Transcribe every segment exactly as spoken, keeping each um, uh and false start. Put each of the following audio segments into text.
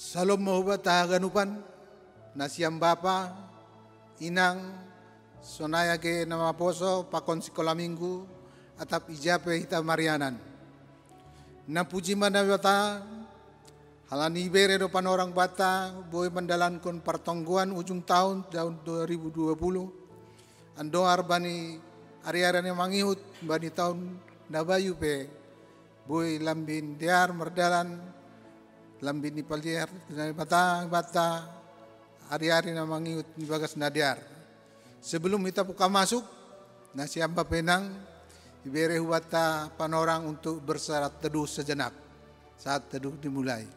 Salom mo hubata haganupan, nasiam bapa, inang, sonai age na maposo pakon sikola minggu, atap ija pe hita marianan. Napuji ma Naibata, halani ibere do panorang banta, boi mandalankon partonggoan ujung tahun, tahun dua ribu dua puluh, andohar bani ari-ari na mangihut bani tahun na bayu pe, boi lambin dear mardalan, lambin ni paliar na bata, bata, ari-ari na mangihut di bagas na dear. Sebelum hita buka masuk, nasiam bapa, inang, ibere hubata panorang untuk bersaat teduh sejenak. Saat teduh dimulai.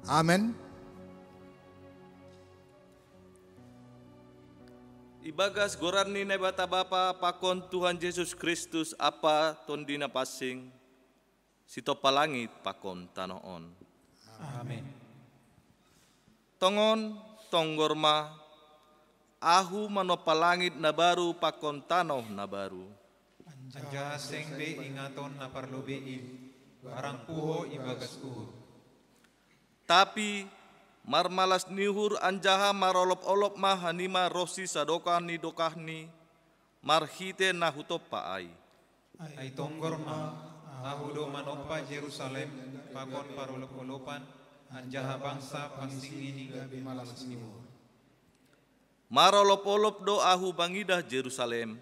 Amen. Ibagas goran ni Naibata Bapa pakon Tuhan Jesus Kristus Ampa Tondi Napansing, sitompa langit pakon tanoh on. Amen. Tongon, tonggor ma, Ahu manompa langit na baru pakon tanoh na baru. Anjaha seng be ingaton na parlobei i, barang puho ibagas uhur. Tapi marmalas ni uhur anjaha marolop-olop ma hanima ronsi sadokah ni dokahni, marhitei na hutompa ai. Ai tonggor ma, Ahu do manompa Jerusalem pakon parolop-olopan, anjaha bangsa pansingni gabe malas ni uhur. Marolop-olop do Ahu mangidah Jerusalem.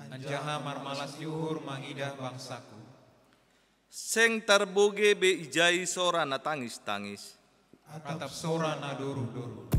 Anjaha marmalas ni uhur mangidah bangsaku. Seng tarbogei be ijai sora na tangis-tangis, atap sora na doruh-doruh.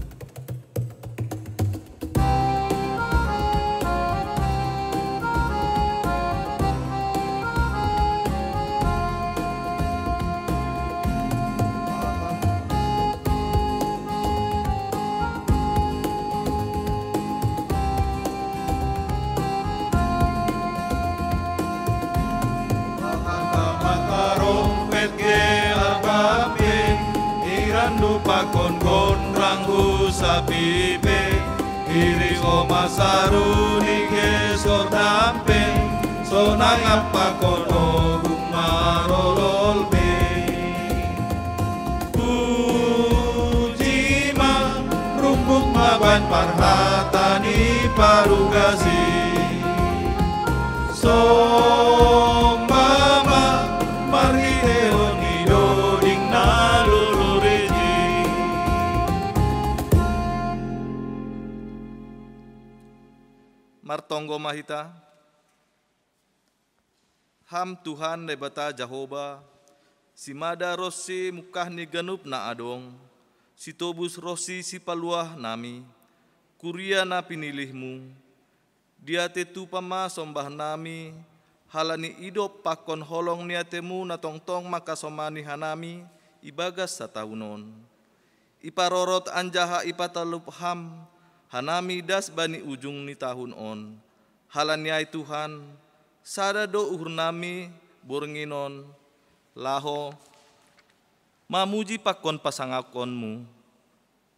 Matarompet ge arbape, irandu pakon gondrang hu sapipe, iris oma saru ni gesor dampe, sonang pakon ogung marolol be. Puji ma, rumbuk ma baen parhata ni parugasi. Somba ma, marhiteihon ni doding na lolo rejing. Martonggo ma hita. Ham Tuhan Naibata Jahowa, simada ronsi mungkah ni ganup na adong, sitobus ronsi sipaluah nami, kuria na pinilihmu, diatei tupa ma sombah nami, halani idop pakon holong ni ateimu na tongtong mangkasomani hanami ibagas satahun on. Iparorot anjaha ipatalup ham, hanami das bani ujung ni tahun on. Halani ai Tuhan, sada do uhurnami borngin on, laho mamuji pakon pasangapkonmu,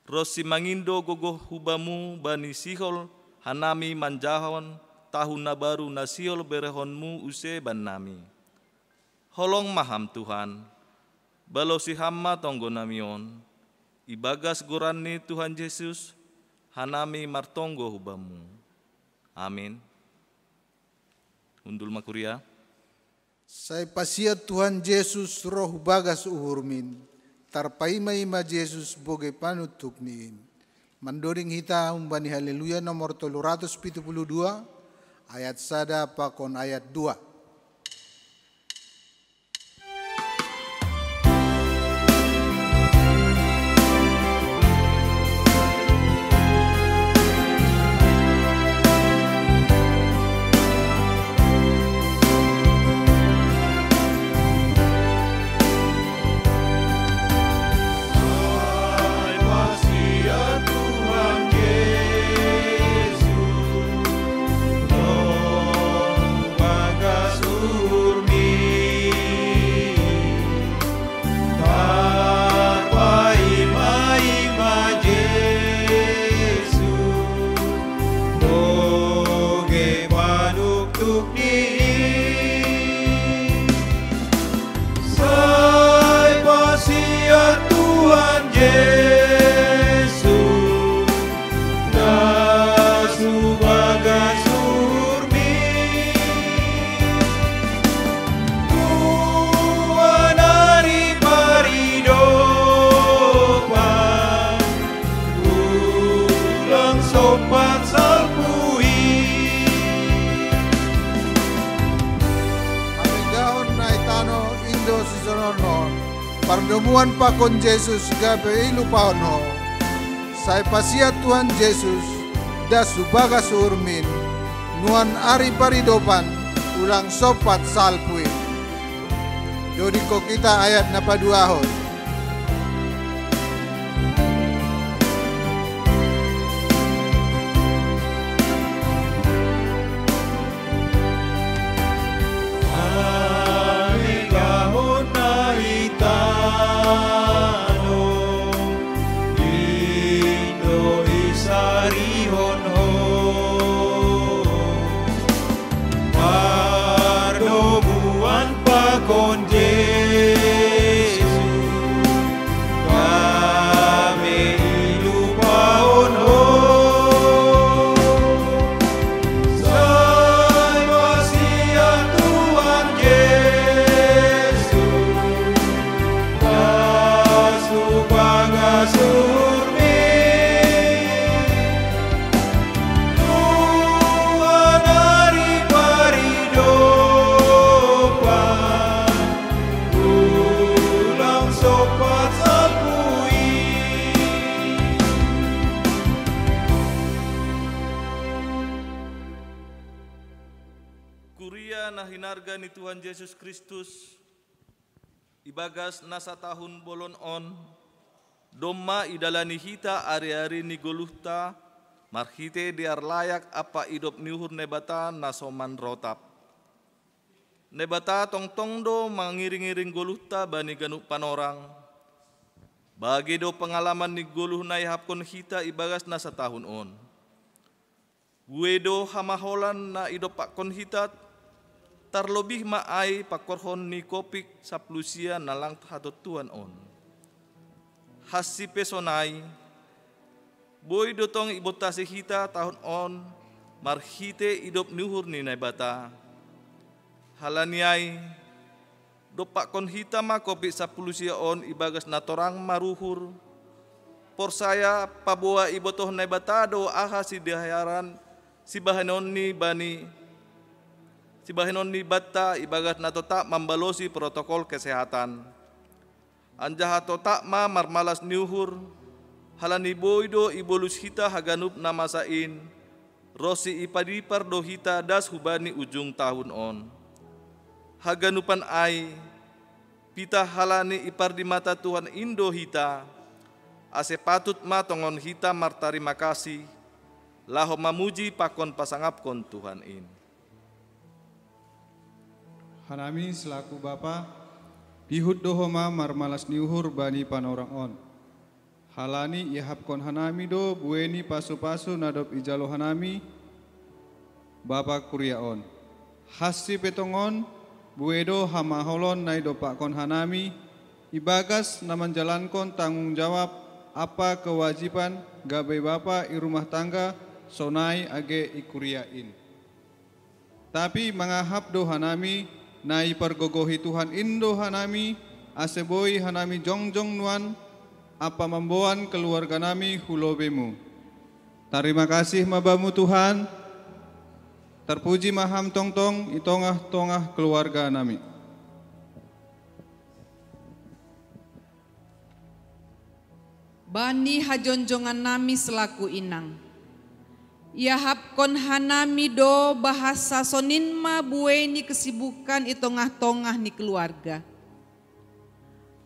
ronsi mangindo gogoh hu bamu bani sihol hanami manjahahon tahun na baru na sihol berehonmu use bannami. Holong ma ham Tuhan, balosi ham ma tonggonami on, ibagas goran ni Tuhan Jesus, hanami martonggo hu bamu. Amin. Hundul ma kuria. Sai pasiat Tuhan Jesus roh hu bagas uhurmi, tarpaima-ima Jesus bogei panutupmi. Mandoding hita humbani Haleluya nomor tolu ratus pitu puluh dua, ayat sada pakon ayat dua. Pardomuan pakon Jesus gabe ilupaon ho. Sai pasiat Tuhan Jesus das hu bagas uhurmin, nuan ari paridopan ulang sompat salpu i. Dodingkon hita ayat na paduahon. Kuria na hinarga ni Tuhan Jesus Kristus, ibagas na satahun bolon on, domma idalani hita ari-ari ni goluhta, marhitei dear layak ampa idop ni uhur Naibata na so manrotap. Naibata tongtong do mangiring-iring goluhta bani ganup panorang. Bage do pangalaman ni goluh na iahapkon hita ibagas na satahun on. Buei do hamaholan na idompakkon hita, tarlobih ma ai pangkorhon ni kopik sapuluh sia na lang hatontuan on. Hansi pe sonai, boi do tong ibontasi hita tahun on marhitei idop ni uhur ni Naibata. Halani ai, dompakkon hita ma kopik sapuluh sia on ibagas na torang maruhur, porsaya paboa ibotoh Naibata do aha sideharan sibahenonni bani, sibahenonni banta ibagas na totap mambalosi protokol kesehatan. Anjaha totap ma marmalas ni uhur, halani boi do ibolus hita haganup na masa in, ronsi ipadipar do hita das hubani ujung tahun on. Haganupan ai, pitah halani ipardimata Tuhan in do hita, ase patut ma tongon hita martarima kasih, laho mamuji pakon pasangapkon Tuhan in. Hanami selaku bapa, pihut do homa marmalas ni uhur bani panorang on. Halani iahapkon hanami do buei ni pasu-pasu na dob ijalo hanami, bapa kuria on. Hansi pe tongon, buei do hamaholon na idompakkon hanami, ibagas na manjalankon tanggung jawab ampa kewajiban gabe bapa i rumah tangga, sonai age i kuria in. Tapi mangahap do hanami, na ipargogohi Tuhan in do hanami, ase boi hanami jongjong nuan, ampa mamboan keluarga nami hu lobeimu. Tarima kasih ma Bamu Tuhan, tarpuji ma Ham tongtong i tongah-tongah keluarga nami. Bani hajonjongan nami selaku inang. Iahapkon hanami do bahasa sonin ma buei ni kesibukan i tongah-tongah ni keluarga.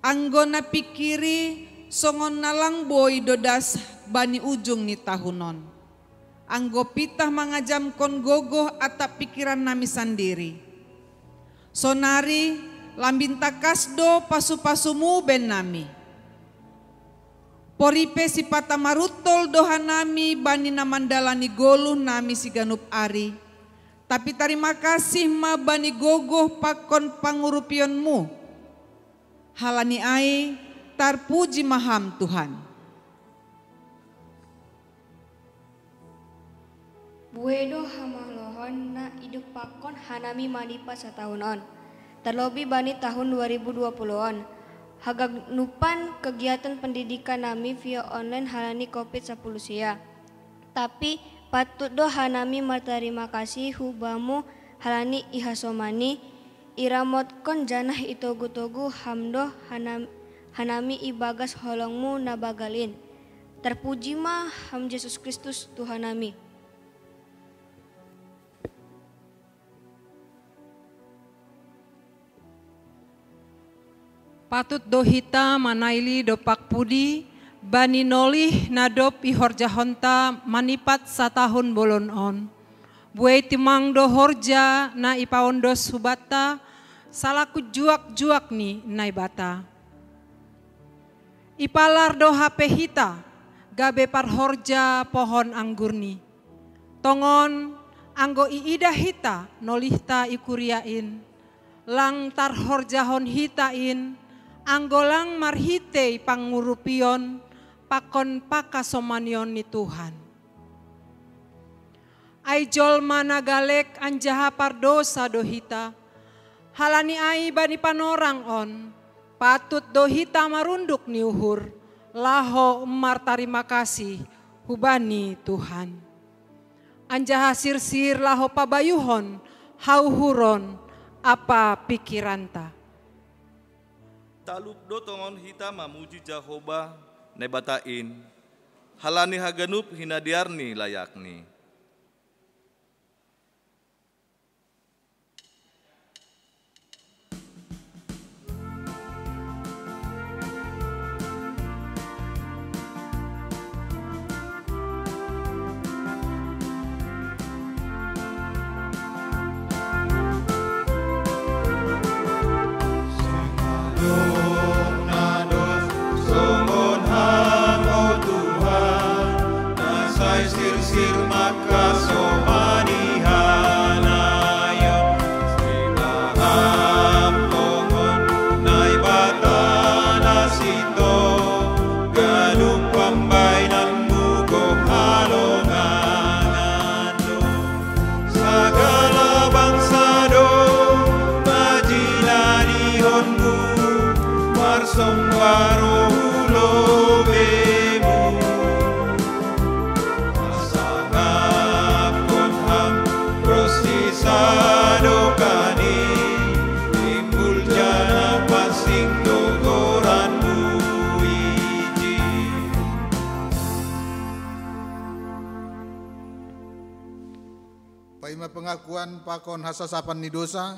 Anggo na pikiri songon na lang boi do das bani ujung ni tahun on. Anggo pitah mangajamkon gogoh atap pikiran nami sandiri. Sonari lambin takas do pasu-pasumu baen nami. Pori pe sipata maruntol do hanami bani na mandalani goluh nami siganup ari, tapi tarima kasih ma bani gogoh pakon pangurupionmu. Halani ai, tarpuji ma Ham Tuhan. Buei do hamaholohon na idompakkon hanami manipat satahun on, tarlobih bani tahun dua ribu dua puluh on. Haganupan kegiatan pendidikan nami via online halani covid sapuluh sia. Tapi patut do hanami martarima kasih hu Bamu halani ihasomani, iramotkon janah itogu-togu Ham do hanam, hanami ibagas holong-Mu na bagalin. Tarpuji ma Ham Jesus Kristus Tuhan nami. Patut do hita manaili dompak pudi bani nolih na dob ihorjahonta manipat satahun bolon on. Buei timang do horja na ipaondos hubanta salaku juak-juak ni Naibata. Ipalar do hape hita gabe parhorja pohon anggurni. Tongon, anggo iidah hita nolihta i kuria in, lang tarhorjahon hita in, anggo lang marhitei pangurupion pakon pakasomanion ni Tuhan. Ai jolma na galek anjaha pardosa do hita. Halani ai bani panorang on, patut do hita marunduk ni uhur, laho martarima kasih hubani Tuhan. Anjaha sirsir laho pabayuhon hauhuron ampa pikiranta. Talup do tongon hita mamuji Jahowa, Naibata in, halani haganup hinadear ni layakni. Sagala bangsa do manjinadihonmu, marsomba ro hu lobeimu. Masangapkon Ham ro sisadokahni, timbul jana pansing do goranmu ijin. Paima pengakuan pakon hasasapan ni dosa.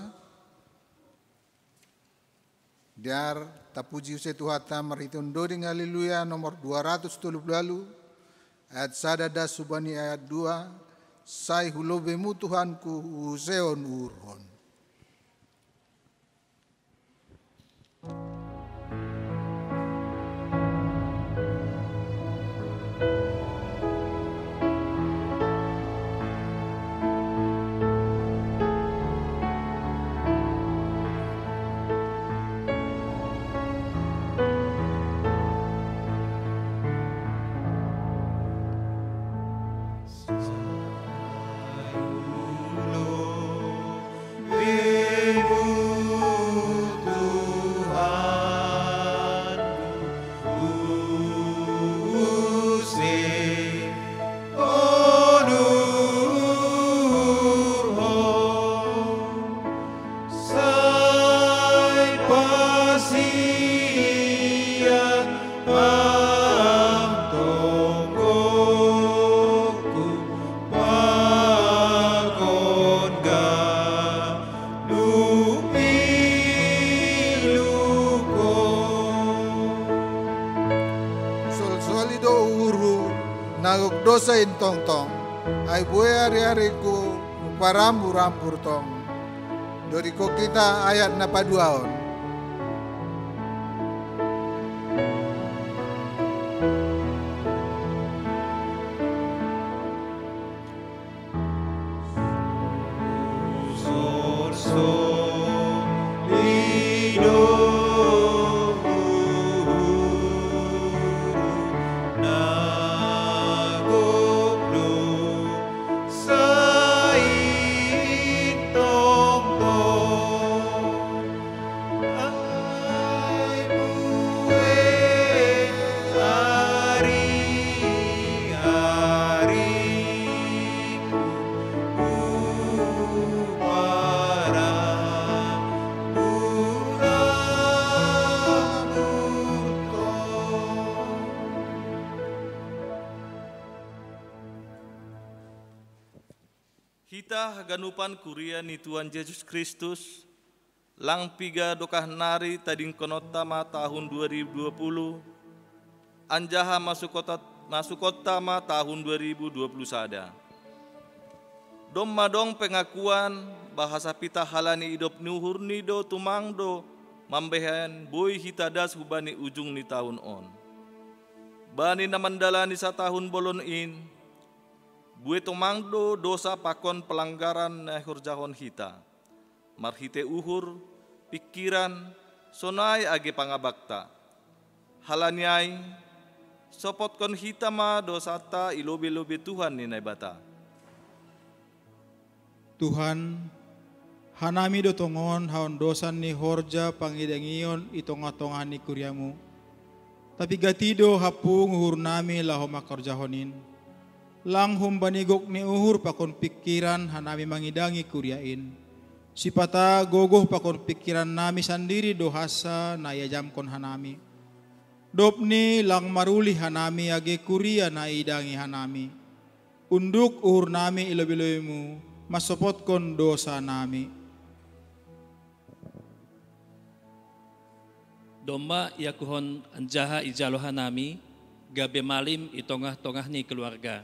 Dear, tapuji use Tuhanta marhitehon doding Haleluya nomor dua ratus tolu pulu ualu, ayat sada das hubani ayat dua, sai hu lobeimu Tuhanku huusehon uhurhon. Sai pasian Ham tonggoku pakon ganup illuhku. Solsoli do uhurhu, na gok dosa in tongtong, ai buei ariariku huparambur-ambur tong. Dodingkon hita ayat na paduahon. Hita haganupan kuria ni Tuhan Jesus Kristus, lang piga dokah nari tadingkononta ma tahun dua ribu dua puluh, anjaha masukotta, masukotta ma tahun dua ribu dua puluh sada. Domma dong pengakuan bahasa pita halani idop ni uhurni do tumang do mambahen boi hita das hubani ujung ni tahun on. Bani na mandalani satahun bolon in, bue tumang do dosa pakon pelanggaran na ihorjahon hita, marhite uhur, pingkiran, sonai age pangabakta. Halani ai, sopotkon hita ma dosanta i lobei-lobei Tuhan ni Naibata. Tuhan, hanami do tongon haondosan ni horja pangidangion i tongah-tongah ni kuriamu. Tapi gati do hampung uhurnami laho mangkorjahon in. Lang humbani gok ni uhur pakon pingkiran hanami mangidangi kuria in. Sipata gogoh pakon pingkirannami sandiri do hansa na iajamkon hanami. Dobni lang maruli hanami age kuria na iidangi hanami. Unduk uhurnami i lobei-lobeimu, mansopotkon dosanami. Domma iakuhon anjaha ijalo hanami, gabe malim i tongah-tongah ni keluarga.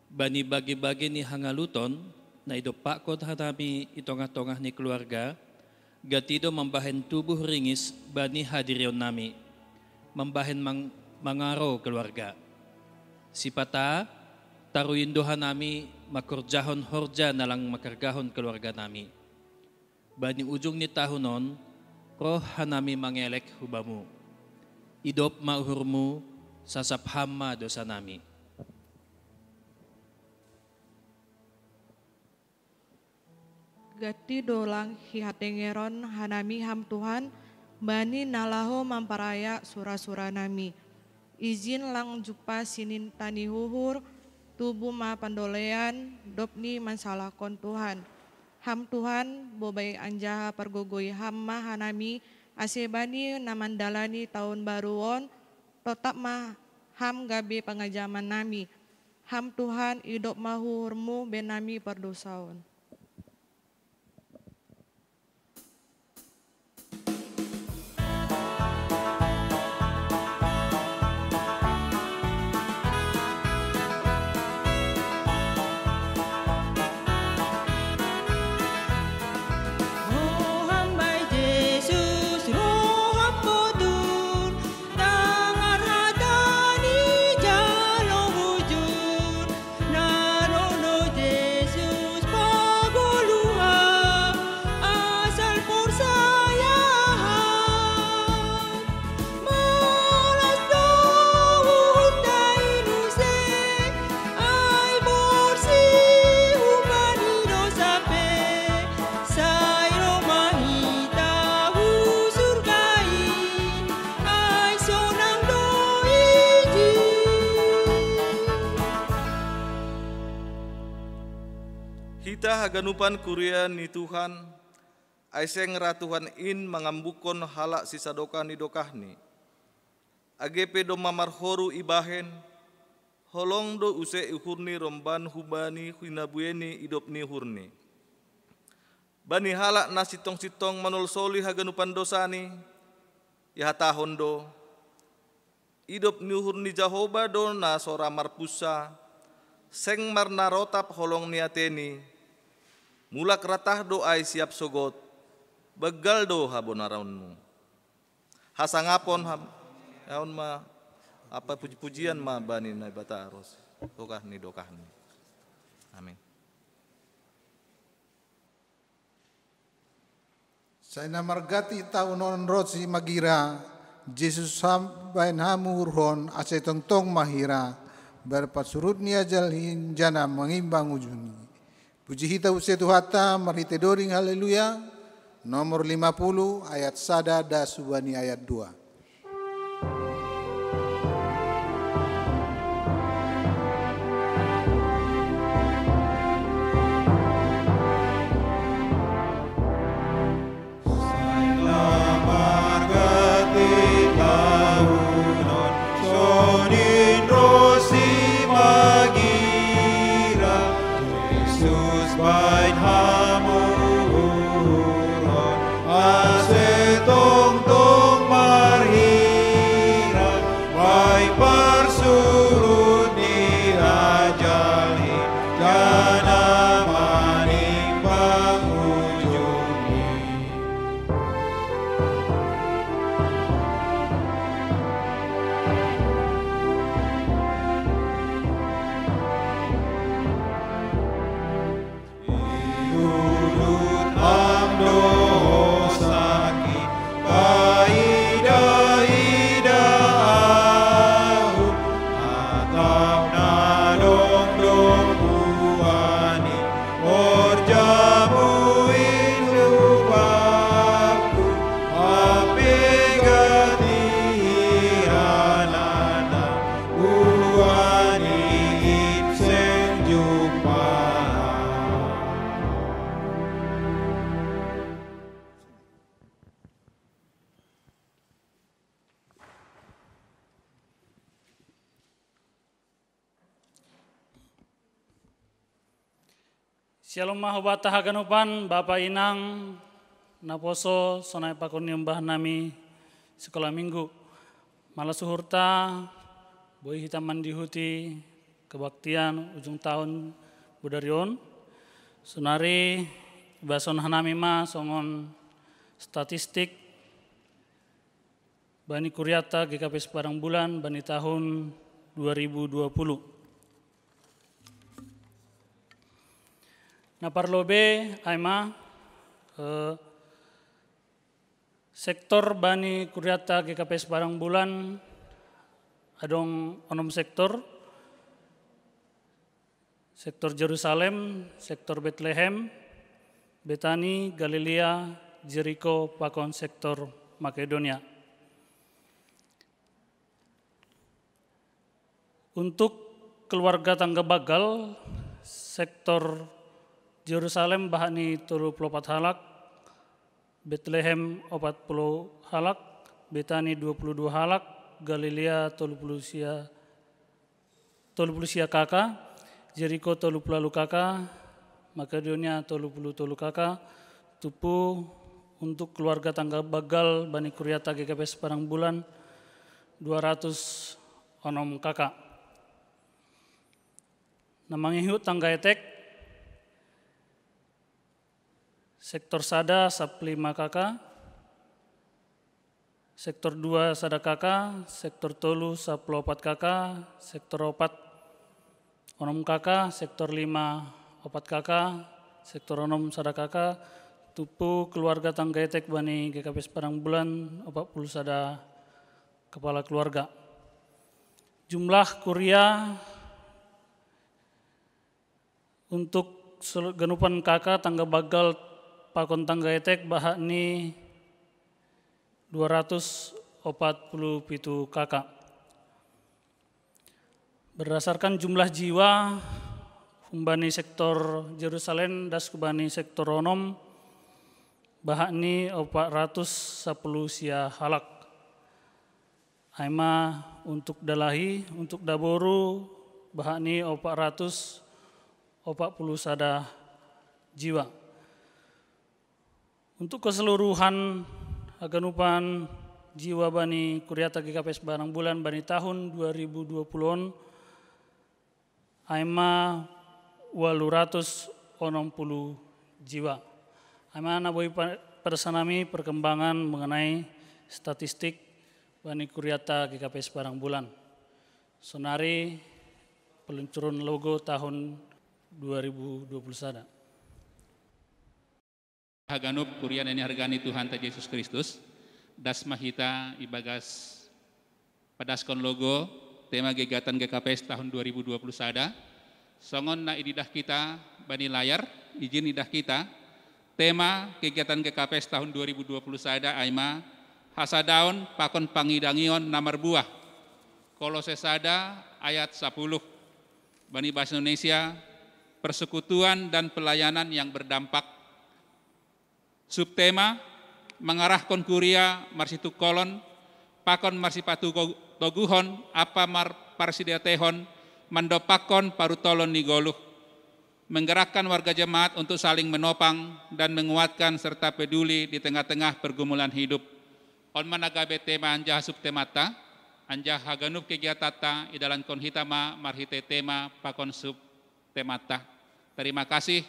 Bani bage-bage ni hangaluton, na idompakkon hanami i tongah-tongah ni keluarga, gati do mambahen tubuh ringis bani hadirionnami, mambahen mang-, mangaro keluarga. Sipata, taruin do hanami mangkorjahon horja na lang mangkargahon keluarganami. Bani ujung ni tahun on, roh hanami mangelek hu Bamu. Idop ma uhurmu, sasap Ham ma dosanami. Gati do lang hihatengeron hanami Ham Tuhan, bani na laho mamparayak sura-suranami. Ijin lang jumpa sininta ni uhur, tubu ma pandolean, dobni mansalahkon Tuhan. Ham Tuhan, bobai anjaha pargogoi Ham ma hanami, ase bani na mandalani tahun baru on, totap ma Ham gabe pangajamannami. Ham Tuhan, idop ma uhurmu benami pardosaon. Hita haganupan kuria ni Tuhan, ai seng ra Tuhan in mangambukkon halak sisadokah ni dokahni. Age pe domma marhoru ibahen, holong do use uhurni romban hubani hinabueni idop ni uhurni. Bani halak na sintong-sintong manolsoli haganupan dosani, ihatahon do, idop ni uhur ni Jahowa do na so ra marpunsa, seng marnarotap holong ni ateni, mulak ratah do ai siap sogot, banggal do habonaronmu. Hasangapon ham, aon ma, apa puji-pujian ma bani Naibata ros, dokah ni dokahni. Amin. Sai na margati tahun on ro si magira, Jesus ham baen hamu uhurhon ase tongtong ma hira, berpat surut ni ajal hinjana mangimbang ujungni. Puji hita use Tuhanta marhite doring haleluya, nomor lima puluh ayat sada das hubani ayat dua. Yesus bain hamu uhurhon, ase tongtong marhirang, bain parsurut ni ajal in, janah manimbang ujung in. Iudut am dohosaki, paida-ida ahu, atap na dongdong buah ni, horja muin lupaku, ape gati hiranana, buah ni in seng jumpa. Syalom mah hubata haganupan, Bapa inang, naposo, sonai pakon niumbah nami sikola minggu. Malas uhurta, boi hita mandihuti kebaktian ujung tahun budari on. Sonari ibason hanami ma songon statistik bani kuriata G K P S Padang Bulan bani tahun dua ribu dua puluh. Na parlobei ai ma, eh, sektor bani kuriata G K P S Padang Bulan adong onom sektor, sektor Jerusalem, sektor Betlehem, Betani, Galilea, Jeriko, pakon sektor Makedonia. Untuk keluarga tangga bagal, sektor Jerusalem bahat ni tolu puluh opat halak, Betlehem opat puluh halak, Betani dua puluh dua halak, Galilea tolu puluh sia, tolu puluh sia kaka, Jeriko tolu puluh lalu kaka, Makedonia tolu puluh tolu kaka, tupu untuk keluarga tangga bagal bani kuriata G K P S Padang Bulan dua ratus onom kaka. Na mangihut tangga etek, sektor sada saplima kaka, sektor dua sada kaka, sektor tolu sapuluh opat kaka, sektor opat onom kaka, sektor lima opat kaka, sektor onom sada kaka, tupu keluarga tangga etek bani G K P S Padang Bulan opat puluh sada kepala keluarga. Jumlah kuria untuk sel-, ganupan kaka tangga bagal pakon tangga etek bahat ni dua ratus opat puluh pitu kaka. Berdasarkan jumlah jiwa, humbani sektor Jerusalem das hubani sektor onom, bahat ni opat ratus sapuluh sia halak. Ai ma untuk dalahi, untuk daboru, bahat ni opat ratus opat puluh sada jiwa. Untuk keseluruhan haganupan jiwa bani kuriata G K P S Padang Bulan bani tahun dua ribu dua puluh on, ai ma ualu ratus onom puluh jiwa. Ai ma na boi pa-, padas hanami perkembangan mengenai statistik bani kuriata G K P S Padang Bulan. Sonari peluncuran logo tahun dua ribu dua puluh sada. Haganup kuria na hinahargaan ni Tuhanta Jesus Kristus, das ma hita ibagas padaskon logo tema kegiatan G K P S tahun dua ribu dua puluh sada, songon na ididah kita bani layar, ijin idah kita, tema kegiatan G K P S tahun dua ribu dua puluh sada ai ma hasadaon pakon pangidangion na marbuah. Kolose sada ayat sapuluh. Bani bahasa Indonesia, persekutuan dan pelayanan yang berdampak. Subtema, mengarahkon kuria marsitungkolon pakon marsipatoguhon ampa mar-, parsideatehon mandompakkon parutolon ni goluh. Menggerakkan warga jemaat untuk saling menopang dan menguatkan serta peduli di tengah-tengah pergumulan hidup. On managabe tema anjaha subtemata, anjaha haganup kegiatanta idalankon hita ma marhite tema pakon subtemata. Terima kasih,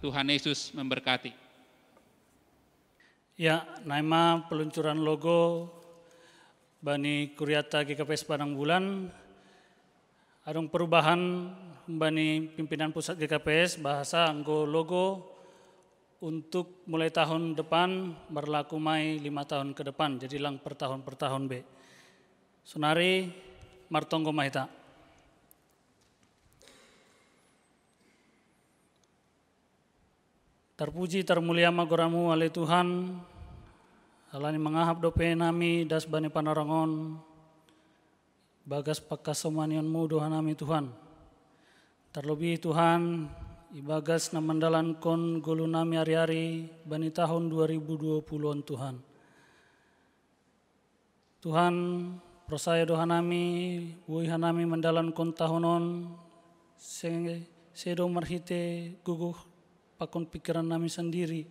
Tuhan Yesus memberkati. Ya, naima peluncuran logo bani kuriata G K P S Padang Bulan. Adong perubahan bani pimpinan pusat G K P S, bahasa anggo logo untuk mulai tahun depan berlaku mai lima tahun ke depan, jadi lang per tahun per tahun be. Sonari martonggo ma hita. Tarpuji tarmulia ma goramu ale Tuhan, alani mangahap dope nami das bani panarongon, bagas pakasomanionmu dohanami Tuhan. Tarlobi Tuhan, ibagas na mandalankon golu nami ari-ari bani tahun dua ribu dua puluh on Tuhan. Tuhan, porsaya do hanami, boi hanami mandalankon tahun on, sedo marhite gogoh pakon pikiran nami sandiri,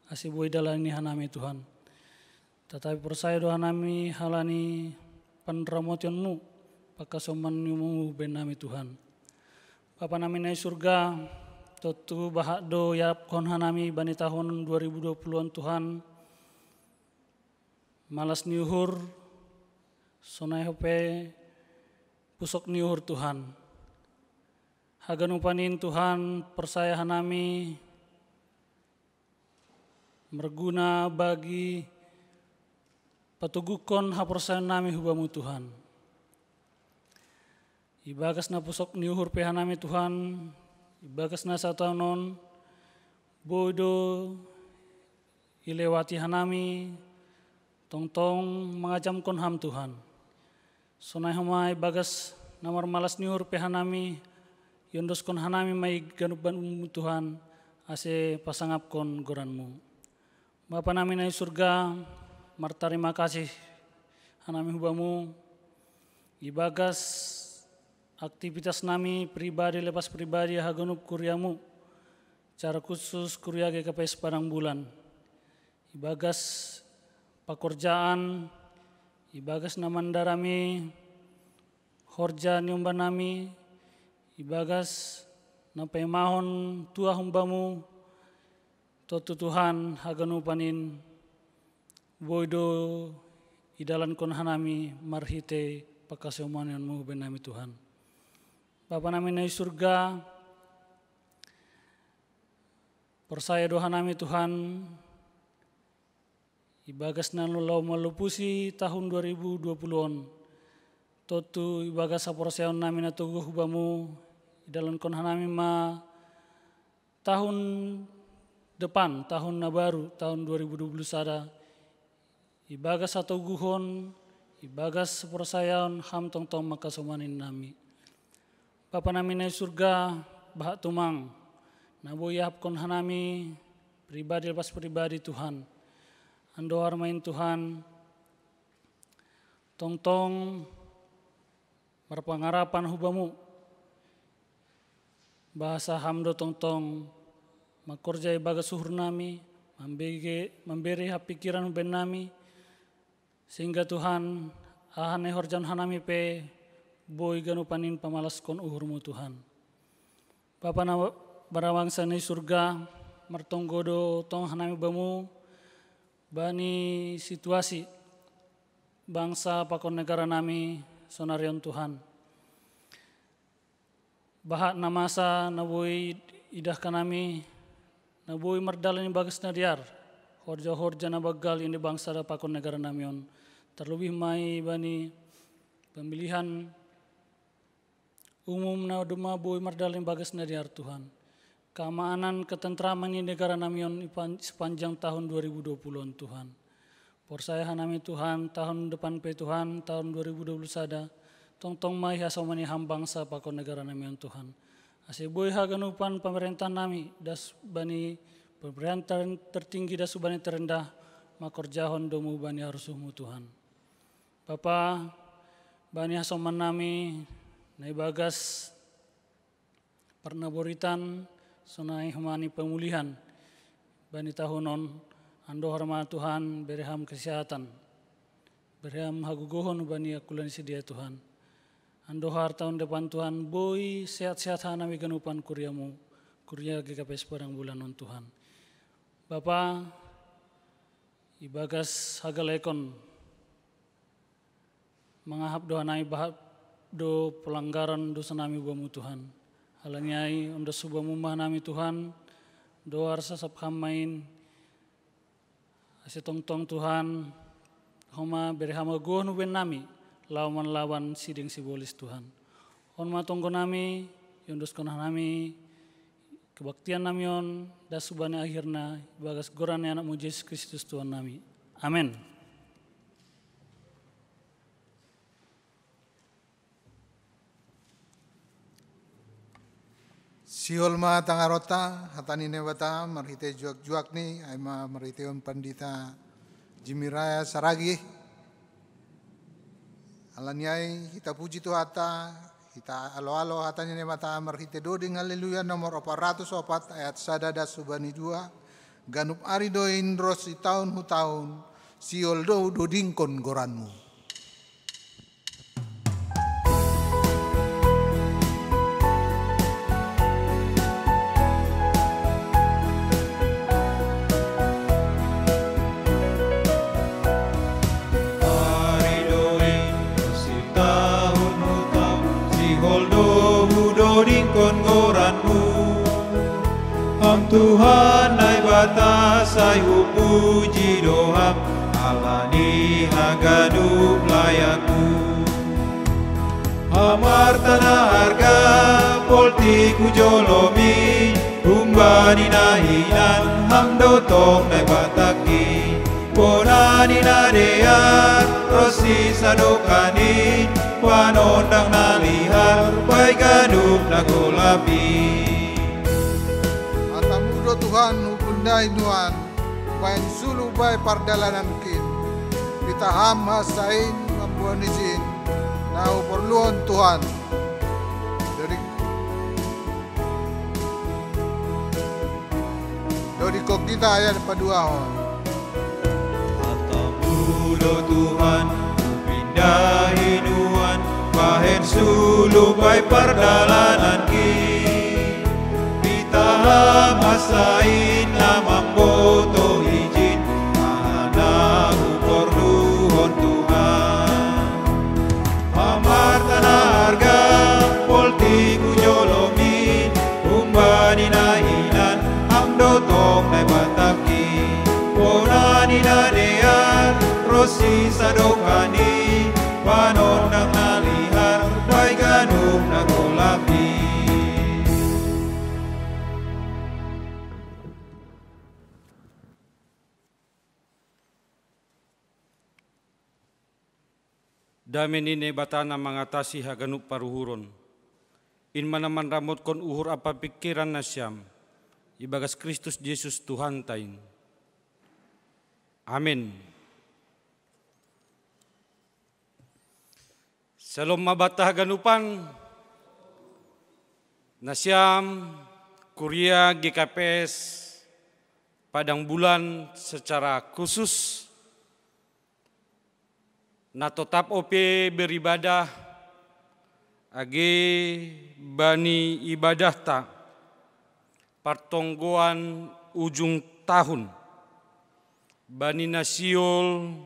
ase boi dalani hanami Tuhan. Tatapi porsaya do hanami halani panramotionmu, pakasomanionmu bennami Tuhan. Bapa nami na i surga, tontu bahat do iarapkon hanami bani tahun dua ribu dua puluh on Tuhan, malas ni uhur, sonai hope pusok ni uhur Tuhan. Haganupan in Tuhan porsaya hanami marguna bagi patoguhkon haporsayaon nami hubamu Tuhan. Ibagas na pusok ni uhur pe hanami Tuhan, ibagas na sataon on, boi do ilewati hanami, tongtong mangajamkon ham Tuhan. Sonai homa ibagas na marmalas ni uhur pe hanami, iondoskon hanami ma i ganup banmu Tuhan, ase pasangapkon goranmu. Bapa nami na i surga, martarima kasih hanami hubamu, ibagas aktivitas nami pribadi lepas pribadi haganup kuriamu, cara khusus kuria G K P S Padang Bulan. Ibagas pakorjaan, ibagas na mandarami horja ni umbanami, ibagas na paimahon tua humbamu, tontu Tuhan haganupan in boi do idalankon hanami marhite pakasomanionmu bennami Tuhan. Bapa nami na i surga, porsaya do hanami Tuhan, ibagas na laho malupusi tahun dua ribu dua puluh on, tontu ibagas haporsayaon nami na toguh hubamu, idalankon hanami ma tahun depan, tahun na baru, tahun dua ribu dua puluh sada, ibagas hatoguhon, ibagas haporsayaon ham tongtong mangkasomani nami. Bapa nami na i surga, bahat tumang na boi iahapkon hanami pribadi lepas pribadi Tuhan. Andohar ma in Tuhan, tongtong marpangarapan hubamu, bahasa ham do tongtong mangkorja ibagas uhur nami, mambege, mambere hapikiran bennami, sehingga Tuhan, aha na ihorjahon hanami pe boi ganupan in pamalaskon uhurmu Tuhan. Bapa na barabangsa na i surga, martonggo do tong hanami bamu bani situasi bangsa pakon negara nami sonari on Tuhan. Bahat na masa na boi idahkan nami, na boi mardalan ibagas na dear, horja-horja na banggal i bangsa pakon negara nami on. Tarlobih ma i bani pemilihan umum na domma boi mardalan ibagas na dear Tuhan. Keamanan, ketentraman i negara nami on sepanjang tahun dua ribu dua puluh on Tuhan. Porsaya hanami Tuhan, tahun depan pe Tuhan, tahun dua ribu dua puluh sada, tongtong ma ihasomani ham bangsa pakon negara nami on Tuhan. Ase boi haganupan pamarentah nami, das bani pemerintahan tertinggi das bani terendah, mangkorjahon domu bani harosuhmu Tuhan. Bapa, bani hasoman nami na ibagas parnaboritan, sonai homa ni pamulihan bani tahun on. Andohar ma Tuhan bere Ham kesehatan, bere Ham hagogohon bani angkulan sidea Tuhan. Andohar tahun depan Tuhan boi sehat-sehat hanami ganupan kuriamu, kuria G K P S Padang Bulan on Tuhan. Bapa, ibagas hagalekon mangahap do hanami bahap do pelanggaran dosa nami Bamu Tuhan. Halani ai ondos hu Bamu ma hanami Tuhan, dohar sasap Ham ma in, ase tongtong Tuhan, homa bere Ham hagogohon hubahen nami, laho manlawan sideng sibolis Tuhan. On ma tonggo nami, iondoskon hanami kebaktian nami on, das hubani akhirna, ibagas goran ni AnakMu Jesus Kristus Tuhan nami. Amen. Sihol ma tangaronta, hata ni Naibata marhite juak-juakni, ai ma marhiteihon pandita Jimmy Raya Saragih. Halani ai hita puji Tuhanta, hita alo-alo hata ni Naibata marhite doding Haleluya nomor opat ratus opat ayat sada das hubani dua, ganup ari do in ronsi taon hu taon, sihol do hudodingkon goranMu. Ari do in ronsi taon hu taon, sihol do hudodingkon goranMu. Ham Tuhan Naibata sai hupuji do Ham, ala ni haganup layakMu. Ham arta na arga, poltik hu joloMi, humbani na hinan Ham do tong Naibatangki. Bona ni na dear, ronsi sadokahni, panondang na lihar, bahen ganup na golap i. HataMu do Tuhan hupindahi nuan, hubahen sulu bahen pardalanankin. Pitah Ham hansa in mamboan ijin na huporluhon Tuhan. Doding, dodingkon hita ayat paduahon. HataMu do Tuhan, hupindahi nuan, bahen sulu bahen pardalananki. Pitah Ham hansa in na mamboto ijin, aha na huporluhon Tuhan. Ham arta na arga, poltik hu joloMi, humbani na hinan Ham do tong Naibatangki. Bona ni na dear, ronsi sadokahni, panondang na lihar, bahen ganup na golap i. Dame ni Naibata na mangatasi haganup paruhuron, in ma na manramotkon uhur ampa pingkiran nasiam, ibagas Kristus Jesus Tuhanta in. Amen. Syalom ma banta haganupan, nasiam kuria G K P S Padang Bulan secara khusus, na totap ope beribadah age bani ibadahta partonggoan ujung tahun, bani na sihol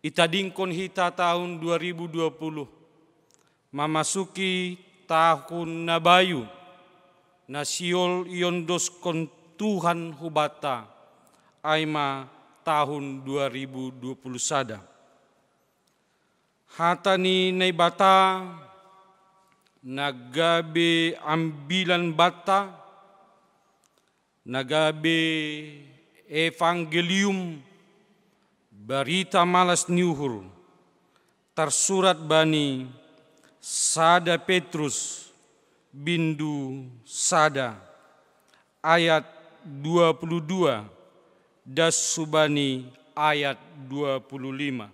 itadingkon hita tahun dua ribu dua puluh, mamasuki tahun na bayu, na sihol iondoskon Tuhan hubanta, ai ma tahun dua ribu dua puluh sada. Hata ni Naibata na gabe ambilan banta, na gabe evangelium, barita malas ni uhur, tarsurat bani sada Petrus bindu sada ayat dua puluh dua das hubani ayat dua puluh lima.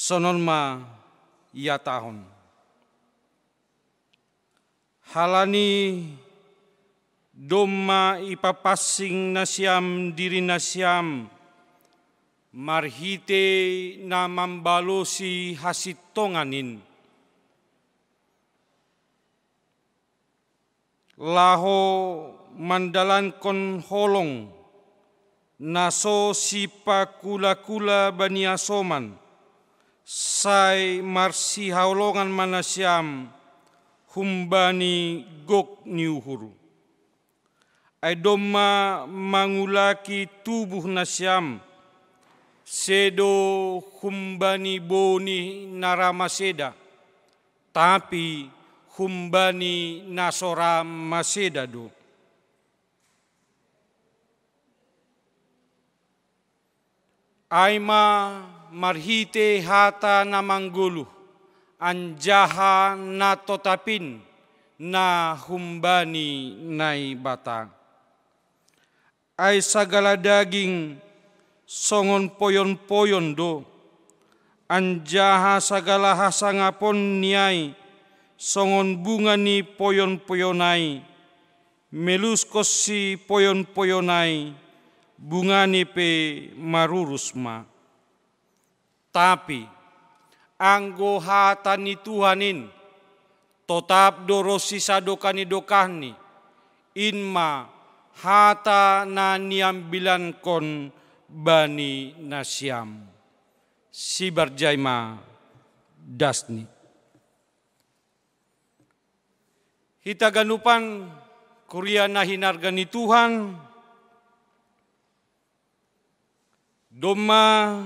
Sonon ma ihatahon. Halani domma ipapansing nasiam diri nasiam marhitei na mambalosi hasintongan in, laho mandalankon holong na so sipakula-kula bani hasoman, sai marsihaholongan ma nasiam humbani gok ni uhur. Ai domma mangulaki tubuh nasiam, sedo humbani boni na ra maseda, tapi humbani na so ra maseda do. Ai ma marhitei hata na manggoluh, anjaha na totap in na humbani Naibata. Ai sagala daging songon poyon-poyon do, anjaha sagala hasangaponni ai songon bunga ni poyon-poyon ai, meluskon si poyon-poyon ai, bungani pe marurus ma. Tapi anggo hata ni Tuhan in, totap do ronsi sadokah ni dokahni, in ma hata na niambilankon bani nasiam. Sibarjai ma dasni. Hita ganupan kuria na hinarga ni Tuhan, domma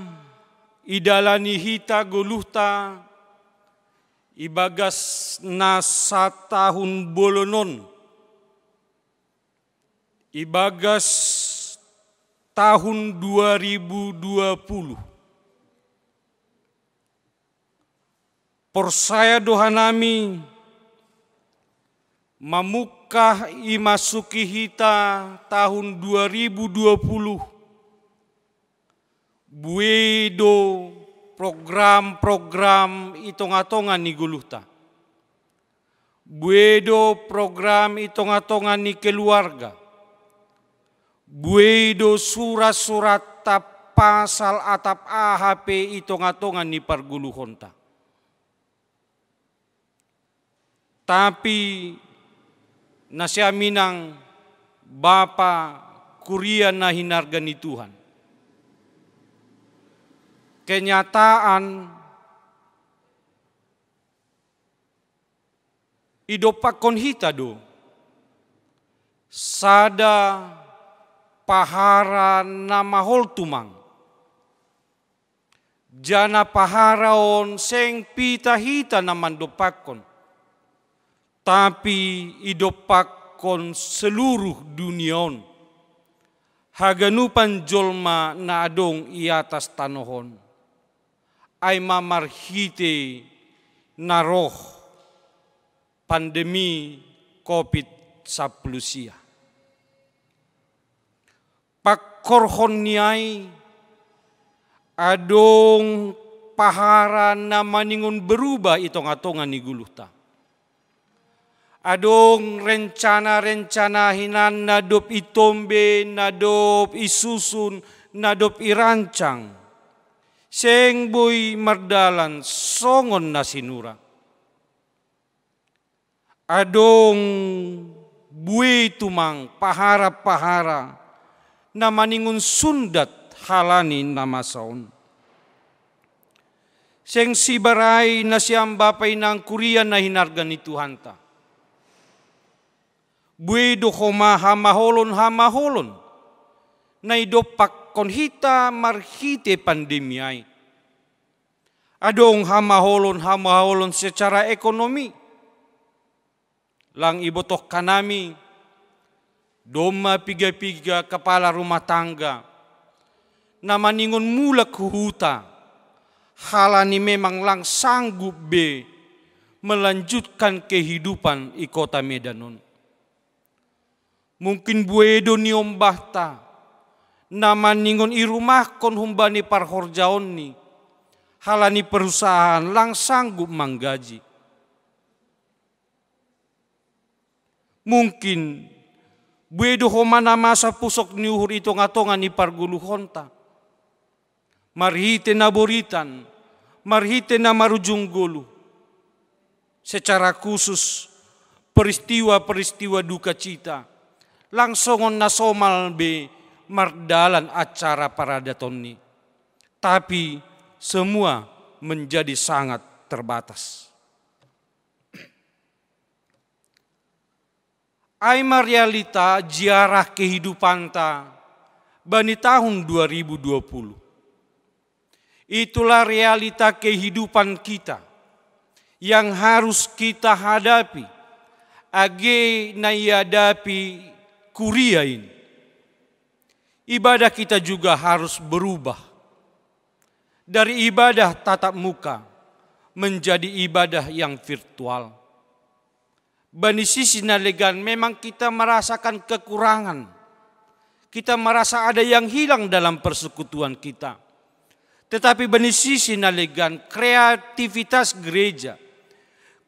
idalani hita goluhta ibagas na satahun bolon on, ibagas tahun dua ribu dua puluh. Porsaya do hanami mamungkah imasuki hita tahun dua ribu dua puluh, buei do program-program i tonga-tonga ni goluhta. Buei do program i tonga-tonga ni keluarga. Buei do surat-surat tap pasal atap aha pe i tonga-tonga ni pargoluhonta. Tapi nasiam inang bapa kuria na hinarga ni Tuhan, kenyataan idompakkon hita do sada pahara na mahol tumang. Jana pahara on seng pita hita na mandompakkon, tapi idompakkon seluruh dunia on, haganupan jolma na adong i atas tanoh on. Ai ma marhitei na roh pandemi covid sampulu sia. Pangkorhon ni ai adong pahara na maningon berubah i tonga-tonga ni goluhta. Adong rencana-rencana hinan na dob itombe, na dob isusun, na dob irancang. Seng boi mardalan songon na sinura. Adong buei tumang pahara-pahara na maningon sundat halani na masa on. Seng sibarai nasiam bapa inang kuria na hinarga ni Tuhanta. Buei do homa hamaholon-hamaholon na idompakkon hita marhitei pandemi ai. Adong hamaholon-hamaholon secara ekonomi. Lang ibotoh hanami, domma piga-piga kepala rumah tangga na maningon mulak hu huta, halani memang lang sanggup be melanjutkan kehidupan i kota Medan on. Mungkin buei do niombahta na maningon irumahkon humbani parhorjaonni, Halani perusahaan lang sanggup manggaji. Mungkin bue do homa na masa pusok ni uhur i tonga-tonga ni pargoluhonta. Marhite na boritan, marhite na marujung goluh. Secara khusus, peristiwa-peristiwa duka cita lang songon na somal be mardalan acara paradatonni. Tapi semua menjadi sangat terbatas. Ai ma realita ziarah kehidupanta bani tahun dua ribu dua puluh. Itulah realita kehidupan kita yang harus kita hadapi, age na ihadapi kuria ini. Ibadah kita juga harus berubah dari ibadah tatap muka menjadi ibadah yang virtual. Bani sisi na legan memang kita merasakan kekurangan. Kita merasa ada yang hilang dalam persekutuan kita. Tetapi bani sisi na legan kreativitas gereja,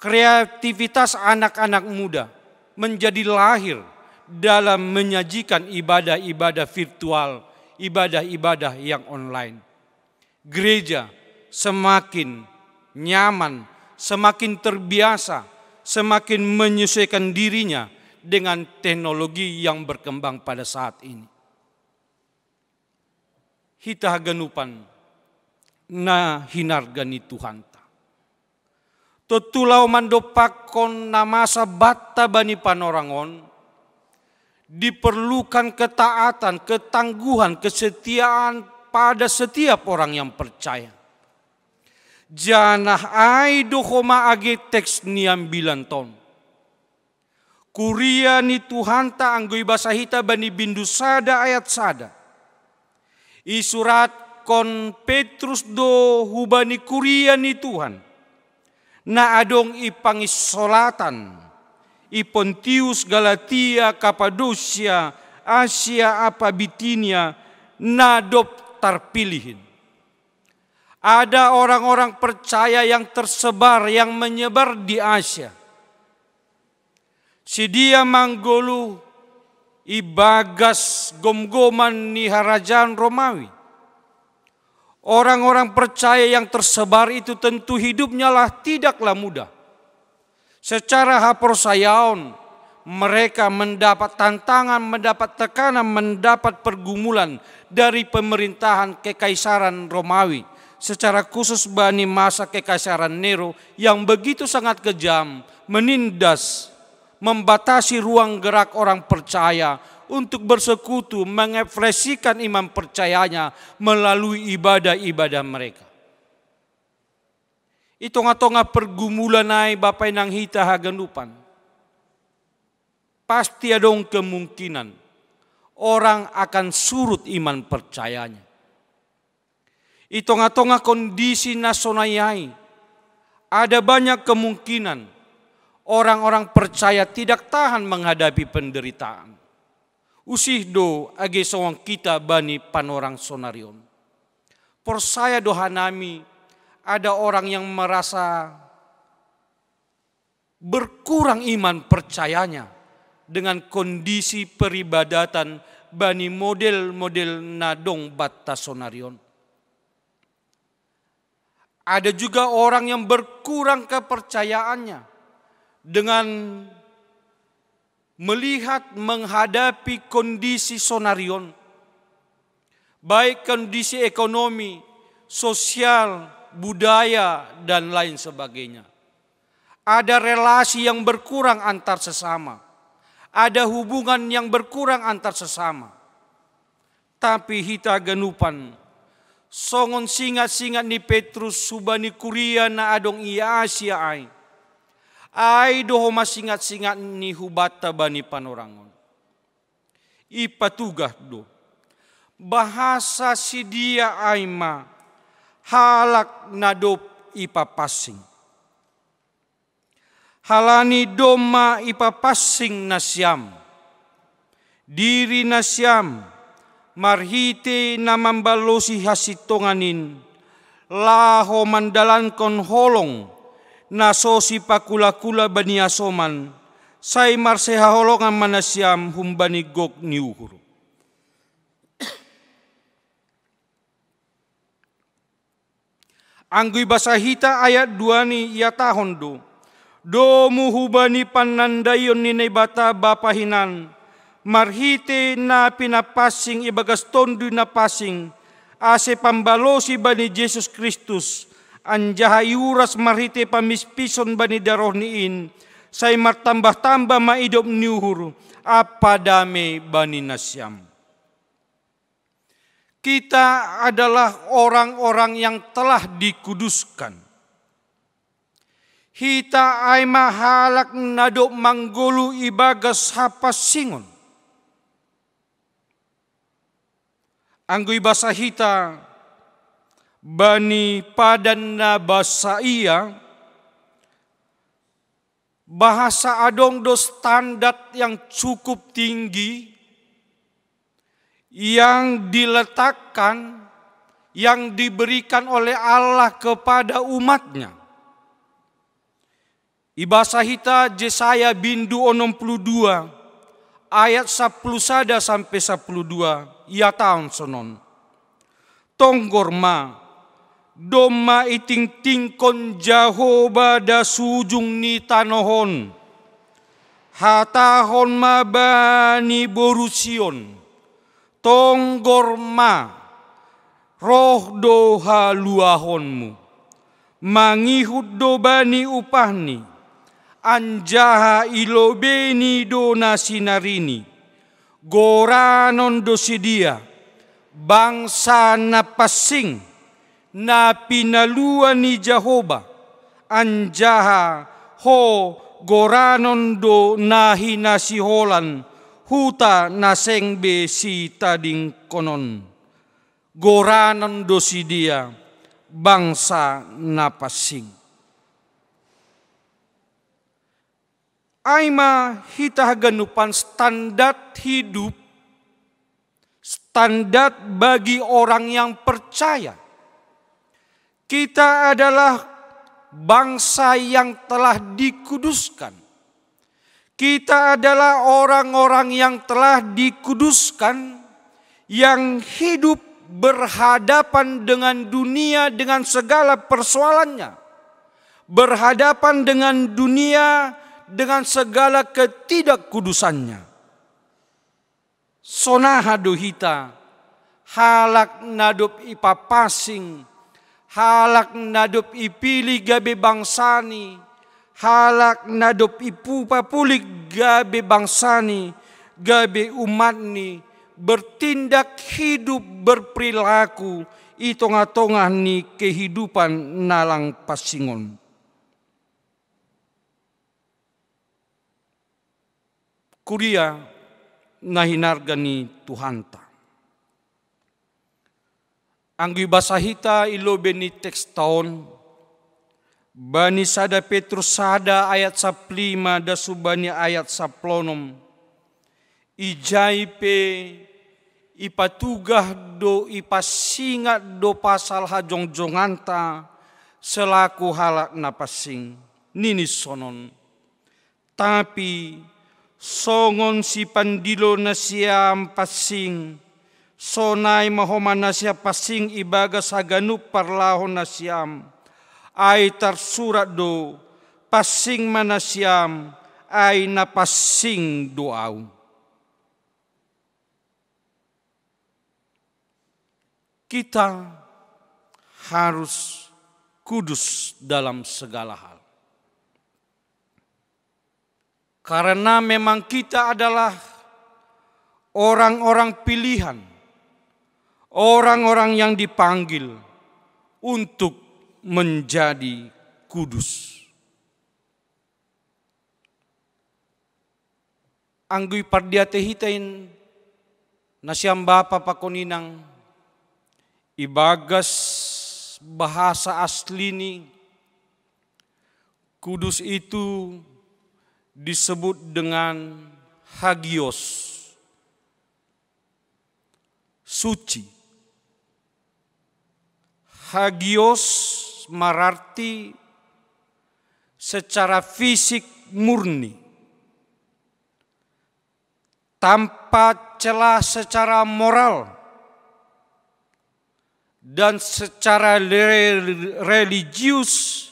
kreativitas anak-anak muda menjadi lahir dalam menyajikan ibadah-ibadah virtual, ibadah-ibadah yang online. Gereja semakin nyaman, semakin terbiasa, semakin menyesuaikan dirinya dengan teknologi yang berkembang pada saat ini. Hita haganupan na hinarga ni Tuhanta. Tontu laho mandompakkon na masa batta bani panorang on, diperlukan ketaatan, ketangguhan, kesetiaan pada setiap orang yang percaya. Janah ai do homa age teks ni ambilan ton. Kuria ni Tuhanta anggo ibasa hita bani bindu sada ayat sada. Isuratkon Petrus do hubani kuria ni Tuhan, na adong i pangisolatan, i Pontius, Galatia, Kapadosia, Asia ampa Bitinia, na dob tarpilihin. Ada orang-orang percaya yang tersebar, yang menyebar di Asia. Sidia manggoluh ibagas gomgoman ni harajaan Romawi. Orang-orang percaya yang tersebar itu tentu hidupnya lah tidaklah mudah. Secara haporsayaon, mereka mendapat tantangan, mendapat tekanan, mendapat pergumulan dari pemerintahan kekaisaran Romawi, secara khusus bani masa kekaisaran Nero yang begitu sangat kejam, menindas, membatasi ruang gerak orang percaya untuk bersekutu, mengekspresikan iman percayanya melalui ibadah-ibadah mereka. I tonga-tonga pergumulan ai, Bapa inang hita haganupan, pasti adong kemungkinan orang akan surut iman percayanya. I tonga-tonga kondisi na sonai ai, ada banyak kemungkinan orang-orang percaya tidak tahan menghadapi penderitaan. Usih do age songon hita bani panorang sonari on. Porsaya do hanami ada orang yang merasa berkurang iman percayanya dengan kondisi peribadatan bani model-model na dong batta sonari on. Ada juga orang yang berkurang kepercayaannya dengan melihat, menghadapi kondisi sonari on, baik kondisi ekonomi, sosial, budaya, dan lain sebagainya. Ada relasi yang berkurang antar sesama. Ada hubungan yang berkurang antar sesama. Tapi hita haganupan, songon singat-singat ni Petrus hubani kuria na adong i Asia ai, ai do homa singat-singat ni hubanta bani panorang on. Ipatugah do, bahasa sidia ai ma halak na dob ipapansing. Halani domma ipapansing nasiam diri nasiam marhite na mambalosi hasintongan in, laho mandalankon holong na so sipakula-kula bani asoman, sai marsihaholongan ma nasiam humbani gok ni uhur. Anggo ibasa hita ayat dua ni ihatahon do: Domu hubani pannandaion ni Naibata Bapa hinan, marhite na pinapansing ibagas Tonduy Na Pansing, ase pambalosi bani Jesus Kristus, anjaha iuras marhite pamispison bani darohNi in, sai martambah-tambah ma idop ni uhur ampa dame bani nasiam. Kita adalah orang-orang yang telah dikuduskan. Hita ai ma halak na dob manggoluh ibagas hapansingon. Anggo ibasa hita bani padan na basa ia, bahasa adong do standar yang cukup tinggi yang diletakkan, yang diberikan oleh Allah kepada umat-Nya. Ibasa hita Jesaya bindu onom puluh dua, ayat sapuluh sada sampe sapuluh dua, ihatahon sonon: Tonggor ma, domma itingtingkon Jahowa das ujung ni tanoh on. Hatahon ma bani boru Sion: Tonggor ma, roh do haluahonmu. Mangihut do bani upahni, anjaha ilobeiNi do na sinarinI. Goranon do sidea, bangsa na pansing, na pinalua ni Jahowa, anjaha ho goranon do na hinasiholan, huta na seng be sitadingkonon. Goranon do sidea, bangsa na pansing. Ai ma hita haganupan standar hidup, standar bagi orang yang percaya. Kita adalah bangsa yang telah dikuduskan. Kita adalah orang-orang yang telah dikuduskan, yang hidup berhadapan dengan dunia dengan segala persoalannya, berhadapan dengan dunia dengan segala ketidakkudusannya. Sonaha do hita, halak na dob ipapansing, halak na dob ipilih gabe bangsani, halak na dob ipupapulik gabe bangsani, gabe umatni, bertindak hidup, berperilaku i tongah-tongah ni kehidupan na lang pansing on. Kuria na hinarga ni Tuhanta. Anggo ibasa hita i lobei ni teksta on, bani sada Petrus sada ayat saplima das hubani ayat saplonom, ijai pe ipatugah do, ipasingat do pasal hajongjonganta selaku halak na pansing. Nini sonon: Tapi songon sipandilo nasiam pansing, sonai ma homa nasiam pansing ibagas haganup parlahou nasiam. Ai tarsurat do: Pansing ma nasiam, ai na pansing do Ahu. Kita harus kudus dalam segala hal. Karena memang kita adalah orang-orang pilihan, orang-orang yang dipanggil untuk menjadi kudus. Anggo ipardiatei hita in, nasiam bapa pakon inang, ibagas bahasa aslini, kudus itu disebut dengan hagios, suci. Hagios mararti secara fisik murni, tanpa celah secara moral, dan secara religius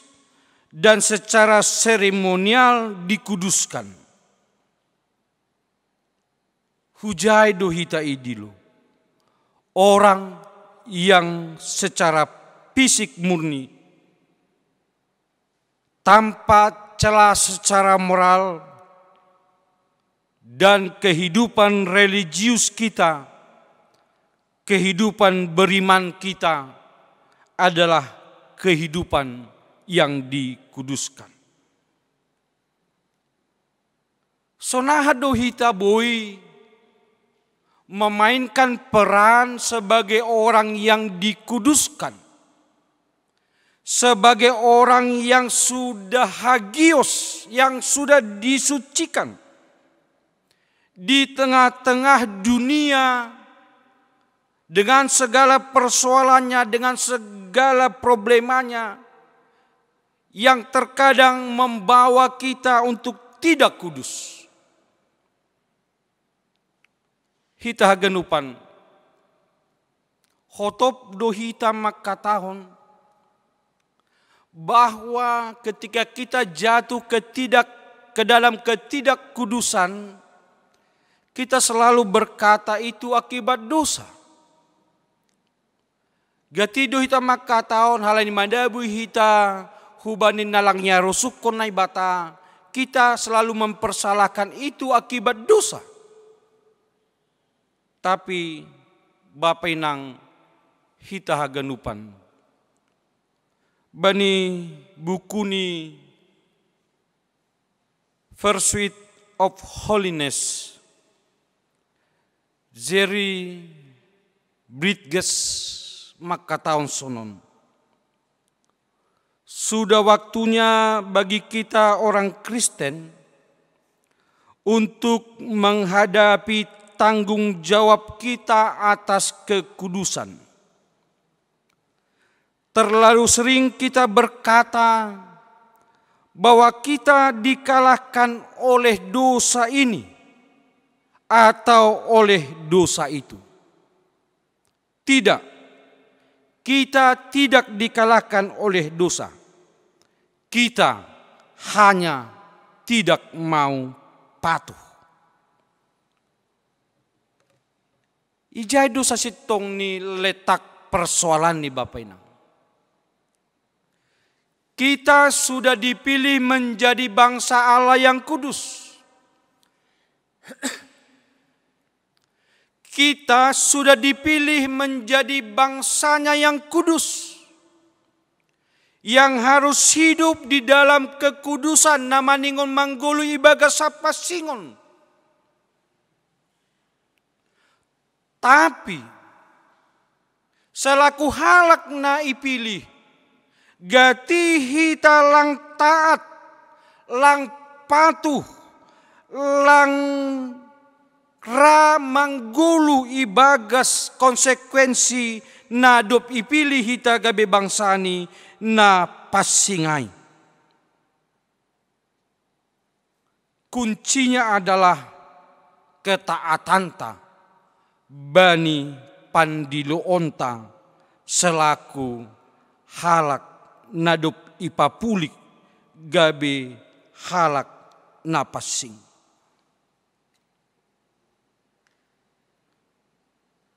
dan secara seremonial dikuduskan. Hujai do hita idilo orang yang secara fisik murni, tanpa celah secara moral, dan kehidupan religius kita, kehidupan beriman kita adalah kehidupan yang dikuduskan. Sonaha do hita boi memainkan peran sebagai orang yang dikuduskan, sebagai orang yang sudah hagios, yang sudah disucikan di tengah-tengah dunia dengan segala persoalannya, dengan segala problemanya yang terkadang membawa kita untuk tidak kudus. Hita haganupan, hotop do hita mangkatahon bahwa ketika kita jatuh ketidak ke dalam ketidakkudusan, kita selalu berkata itu akibat dosa. Gati do hita mangkatahon halani mandabu hita hubani na lang niarosuhkon Naibata, kita selalu mempersalahkan itu akibat dosa. Tapi Bapa inang hita haganupan, bani buku ni Pursuit of Holiness, Jerry Bridges mangkatahon sonon: Sudah waktunya bagi kita orang Kristen untuk menghadapi tanggung jawab kita atas kekudusan. Terlalu sering kita berkata bahwa kita dikalahkan oleh dosa ini atau oleh dosa itu. Tidak, kita tidak dikalahkan oleh dosa. Kita hanya tidak mau patuh. Ijai do sasintong ni letak persoalan ni Bapa inang. Kita sudah dipilih menjadi bangsa Allah yang kudus. Kita sudah dipilih menjadi bangsanya yang kudus, yang harus hidup di dalam kekudusan, na maningon manggoluh ibagas hapansingon. Tapi selaku halak na ipilih, gati hita lang taat, lang patuh, lang ra manggoluh ibagas konsekuensi na dob ipilih hita gabe bangsani na pansing ai. Kuncinya adalah ketaatanta bani pandiloonta selaku halak na dob ipapulik gabe halak na pansing.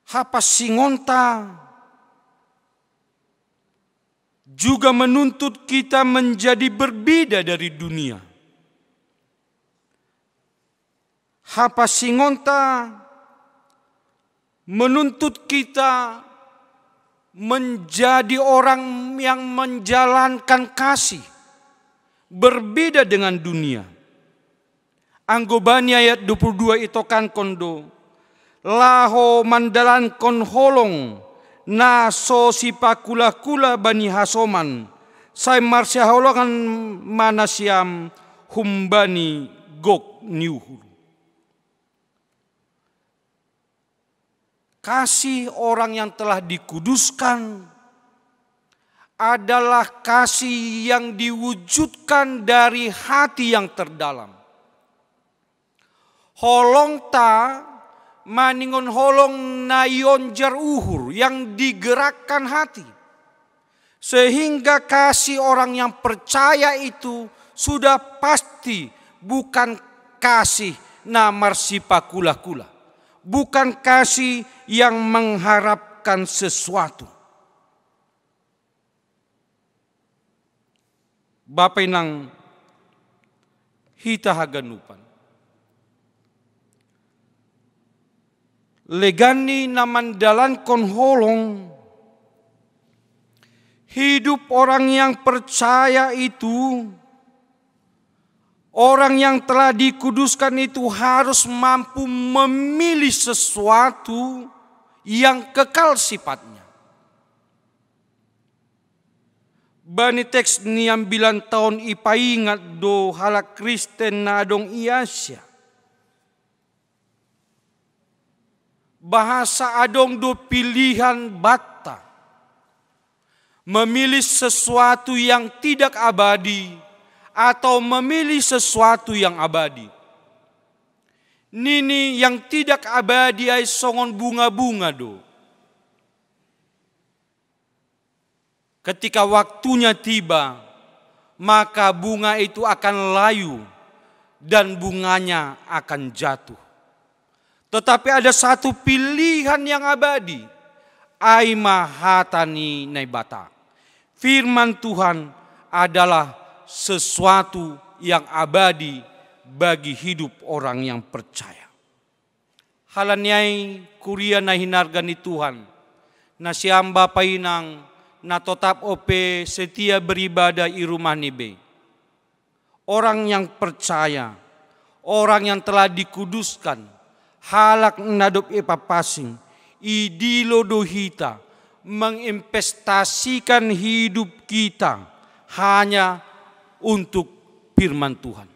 Hapansingonta juga menuntut kita menjadi berbeda dari dunia. Hapansingonta menuntut kita menjadi orang yang menjalankan kasih, berbeda dengan dunia. Anggo bani ayat dua puluh dua itokankon do, laho mandalankon holong na so sipakula-kula bani hasoman, sai marsihaholongan ma nasiam humbani gok ni uhur. Kasih orang yang telah dikuduskan adalah kasih yang diwujudkan dari hati yang terdalam. Holong ta maningon holong na ionjar uhur, yang digerakkan hati. Sehingga kasih orang yang percaya itu sudah pasti bukan kasih na marsipakula-kula, bukan kasih yang mengharapkan sesuatu. Bapa inang hita haganupan. Legan ni na mandalankon holong, hidup orang yang percaya itu, orang yang telah dikuduskan itu harus mampu memilih sesuatu yang kekal sifatnya. Bani teks ni ambilan taon ipaingat do halak Kristen na adong i Asia. Bahasa adong do pilihan banta. Memilih sesuatu yang tidak abadi atau memilih sesuatu yang abadi. Nini yang tidak abadi ai songon bunga-bunga do. Ketika waktunya tiba, maka bunga itu akan layu dan bunganya akan jatuh. Tetapi ada satu pilihan yang abadi, ai ma hata ni Naibata. Firman Tuhan adalah sesuatu yang abadi bagi hidup orang yang percaya. Halani ai, kuria na hinarga ni Tuhan, nasiam bapa inang na totap ope setia beribadah i rumah ni be. Orang yang percaya, orang yang telah dikuduskan, halak na dob ipapasing, idilo do hita menginvestasikan hidup kita hanya untuk firman Tuhan.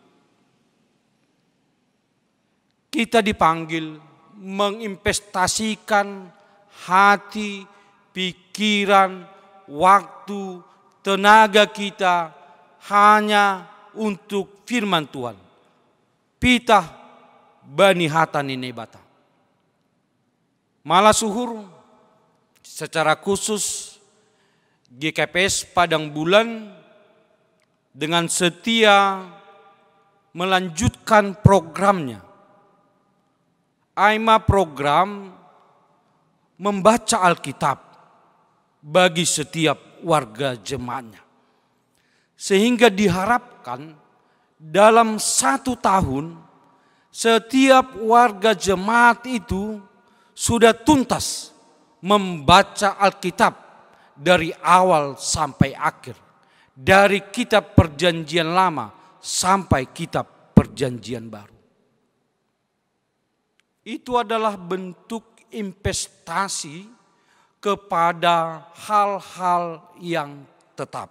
Kita dipanggil menginvestasikan hati, pikiran, waktu, tenaga kita hanya untuk firman Tuhan. Pitah bani hata ni Naibata. Malas uhur secara khusus G K P S Padang Bulan dengan setia melanjutkan programnya. Ai ma program membaca Alkitab bagi setiap warga jemaatnya. Sehingga diharapkan dalam satu tahun, setiap warga jemaat itu sudah tuntas membaca Alkitab dari awal sampai akhir, dari kitab Perjanjian Lama sampai kitab Perjanjian Baru. Itu adalah bentuk investasi kepada hal-hal yang tetap.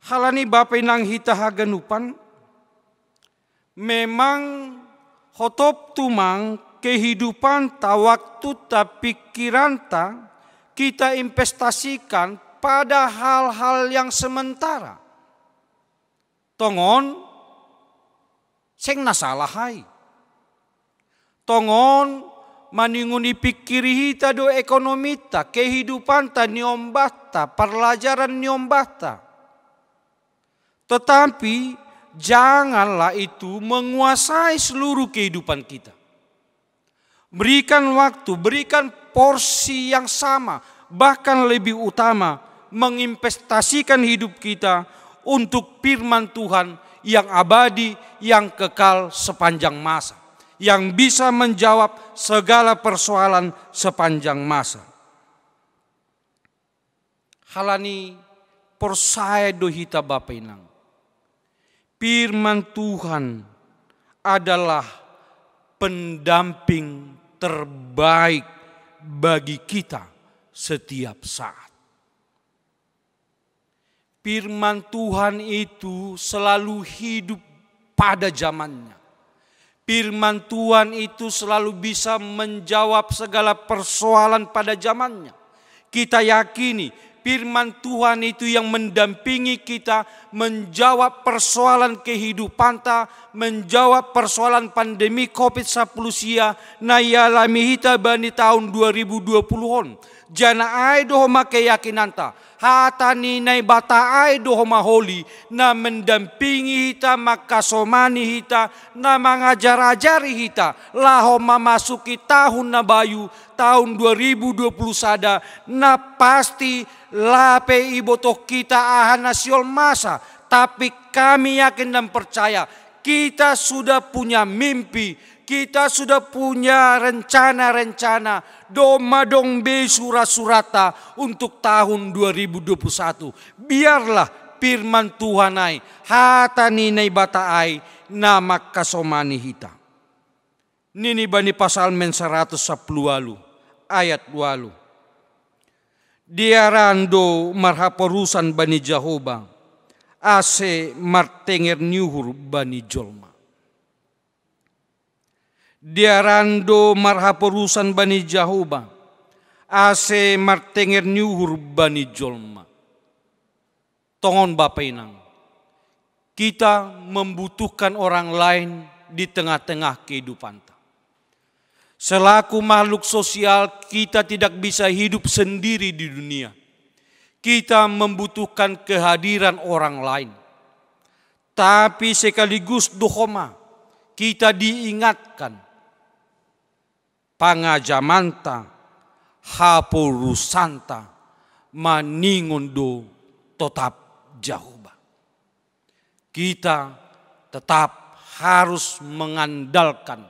Halani bapa inang hita haganupan, memang hotop tumang kehidupanta, waktutta, pikiranta kita investasikan pada hal-hal yang sementara. Tongon, seng na salah ai. Tongon, maningon ipikiri hita do ekonomita, kehidupanta, niombahta, parlajaran niombahta. Tetapi janganlah itu menguasai seluruh kehidupan kita. Berikan waktu, berikan porsi yang sama, bahkan lebih utama, menginvestasikan hidup kita untuk firman Tuhan yang abadi, yang kekal sepanjang masa, yang bisa menjawab segala persoalan sepanjang masa. Halani porsaya do hita bapa inang, firman Tuhan adalah pendamping terbaik bagi kita setiap saat. Firman Tuhan itu selalu hidup pada zamannya. Firman Tuhan itu selalu bisa menjawab segala persoalan pada zamannya. Kita yakini firman Tuhan itu yang mendampingi kita menjawab persoalan kehidupanta, menjawab persoalan pandemi covid sepuluh sia na ialami hita bani tahun dua ribu dua puluh on. Jana ai do homa keyakinanta, hata ni Naibata ai do homa holi, na mendampingi hita, mangkasomani hita, na mangajar-ajari hita, laho mamasuki tahun na bayu, tahun dua ribu dua puluh sada, na pasti lape ibotoh kita aha na siol masa, tapi kami yakin dan percaya, kita sudah punya mimpi, kita sudah punya rencana-rencana, doma dong be surat-surata untuk tahun dua ribu dua puluh satu. Biarlah firman Tuhan ai, hata ni Naibata ai, na mangkasomani hita. Nini bani Psalmen saratus sapuluh walu, ayat walu. Dearan do marhaporusan bani Jahowa, ase martenger ni uhur bani jolma. Dearan do marhaporusan bani Jahowa, ase martenger ni uhur bani jolma. Tongon bapa inang, kita membutuhkan orang lain di tengah-tengah kehidupanta. Selaku makhluk sosial, kita tidak bisa hidup sendiri di dunia. Kita membutuhkan kehadiran orang lain. Tapi sekaligus do homa, kita diingatkan, pangajamanta, haporusanta, maningon do totap Jahowa. Kita tetap harus mengandalkan,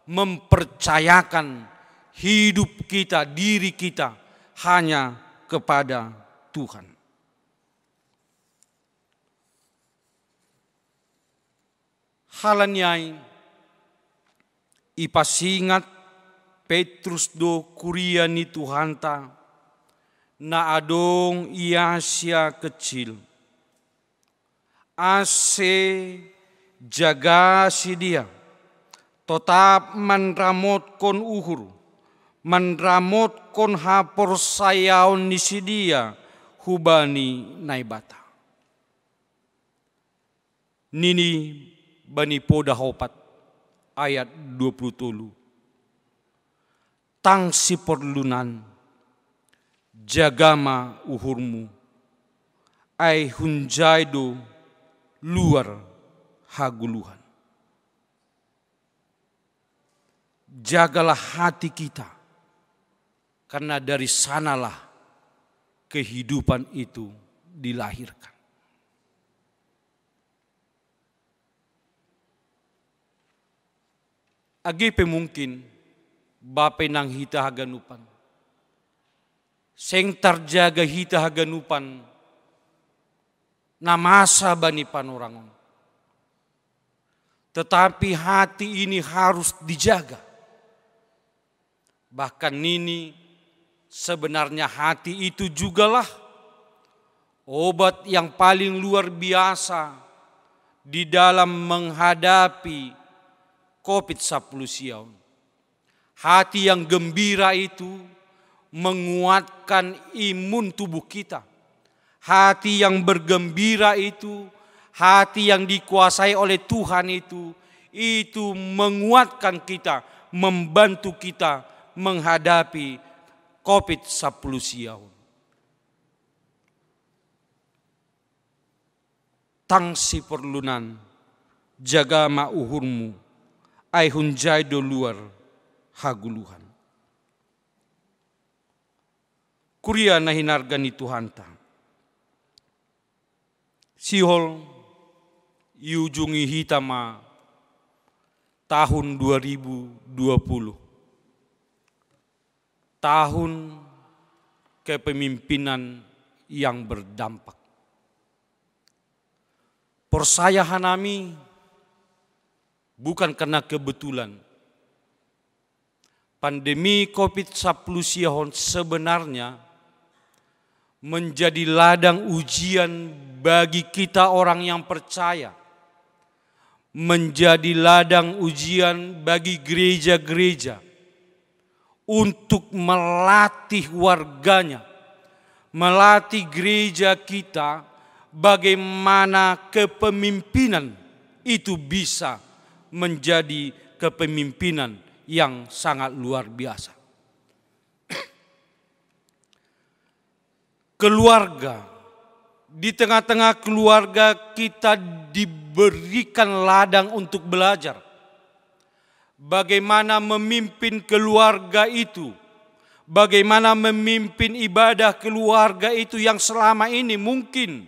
mempercayakan hidup kita, diri kita hanya kepada Tuhan. Halani ai, ipasingat Petrus do kuria ni Tuhanta na adong i Asia Kecil, ase jaga sidea, totap manramotkon uhur, manramotkon haporsayaon ni sidea hubani Naibata. Nini bani Poda opat ayat dua puluh tolu. Tang siporlunan, jaga ma uhurmu, ai hunjai do luar hagoluhan. Jagalah hati kita, karena dari sanalah kehidupan itu dilahirkan. Age pe mungkin, bapa inang hita haganupan, seng tarjaga hita haganupan na masa bani panorang on. Tetapi hati ini harus dijaga. Bahkan nini, sebenarnya hati itu jugalah obat yang paling luar biasa di dalam menghadapi covid sepuluh sia on. Hati yang gembira itu menguatkan imun tubuh kita. Hati yang bergembira itu, hati yang dikuasai oleh Tuhan itu, itu menguatkan kita, membantu kita menghadapi covid sepuluh sia on. Tang siporlunan, jaga ma uhurmu, ai hunjai do luar hagoluhan. Kuria na hinarga ni Tuhanta. Sihol, iujungi hita ma tahun dua ribu dua puluh. Tahun kepemimpinan yang berdampak. Porsaya hanami, bukan karena kebetulan. Pandemi covid sepuluh sia on sebenarnya menjadi ladang ujian bagi kita orang yang percaya, menjadi ladang ujian bagi gereja-gereja untuk melatih warganya, Melatih gereja kita bagaimana kepemimpinan itu bisa menjadi kepemimpinan yang sangat luar biasa. Keluarga, di tengah-tengah keluarga kita diberikan ladang untuk belajar. Bagaimana memimpin keluarga itu, bagaimana memimpin ibadah keluarga itu yang selama ini mungkin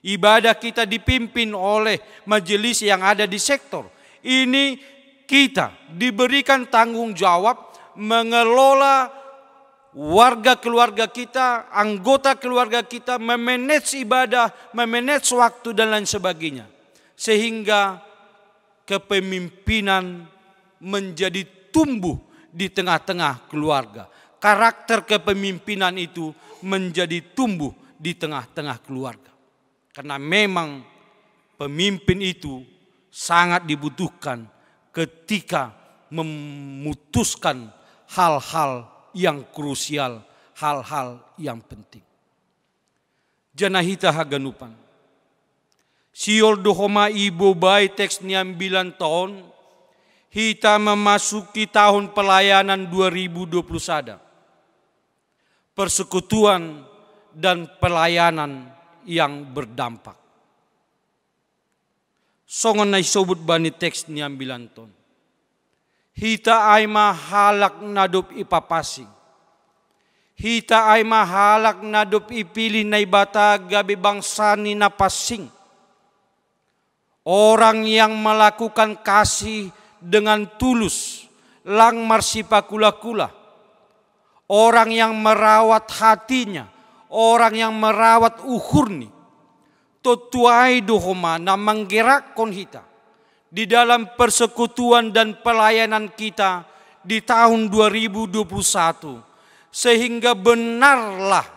ibadah kita dipimpin oleh majelis yang ada di sektor. Ini kita diberikan tanggung jawab mengelola warga keluarga kita, anggota keluarga kita, memanage ibadah, memanage waktu dan lain sebagainya. Sehingga kepemimpinan menjadi tumbuh di tengah-tengah keluarga. Karakter kepemimpinan itu menjadi tumbuh di tengah-tengah keluarga. Karena memang pemimpin itu sangat dibutuhkan ketika memutuskan hal-hal yang krusial, hal-hal yang penting. Janah hita haganupan. Sihol do homa ibobai teks ni ambilan ta on, hita memasuki tahun pelayanan dua ribu dua puluh sada. Persekutuan dan pelayanan yang berdampak. Songon na isobut bani teks ni ambilan ta on. Hita ai ma halak na dob ipapansing. Hita ai ma halak na dob ipilih Naibata gabe bangsa ni na pansing. Orang yang melakukan kasih dengan tulus, lang marsipakula-kula. Orang yang merawat hatinya, orang yang merawat uhurni. Tontu ai do homa na manggerakkon hita di dalam persekutuan dan pelayanan kita di tahun dua ribu dua puluh satu, sehingga benarlah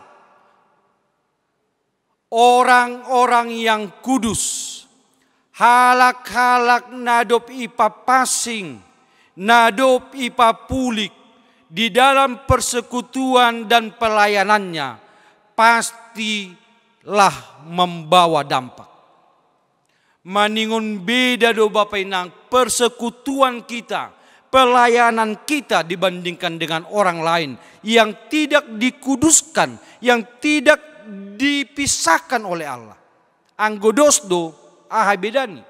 orang-orang yang kudus, halak-halak na dob ipapansing, na dob ipapulik di dalam persekutuan dan pelayanannya, pastilah membawa dampak. Maningon beda do Bapa Inang persekutuan kita, pelayanan kita dibandingkan dengan orang lain yang tidak dikuduskan, yang tidak dipisahkan oleh Allah. Anggo dos do, aha bedani?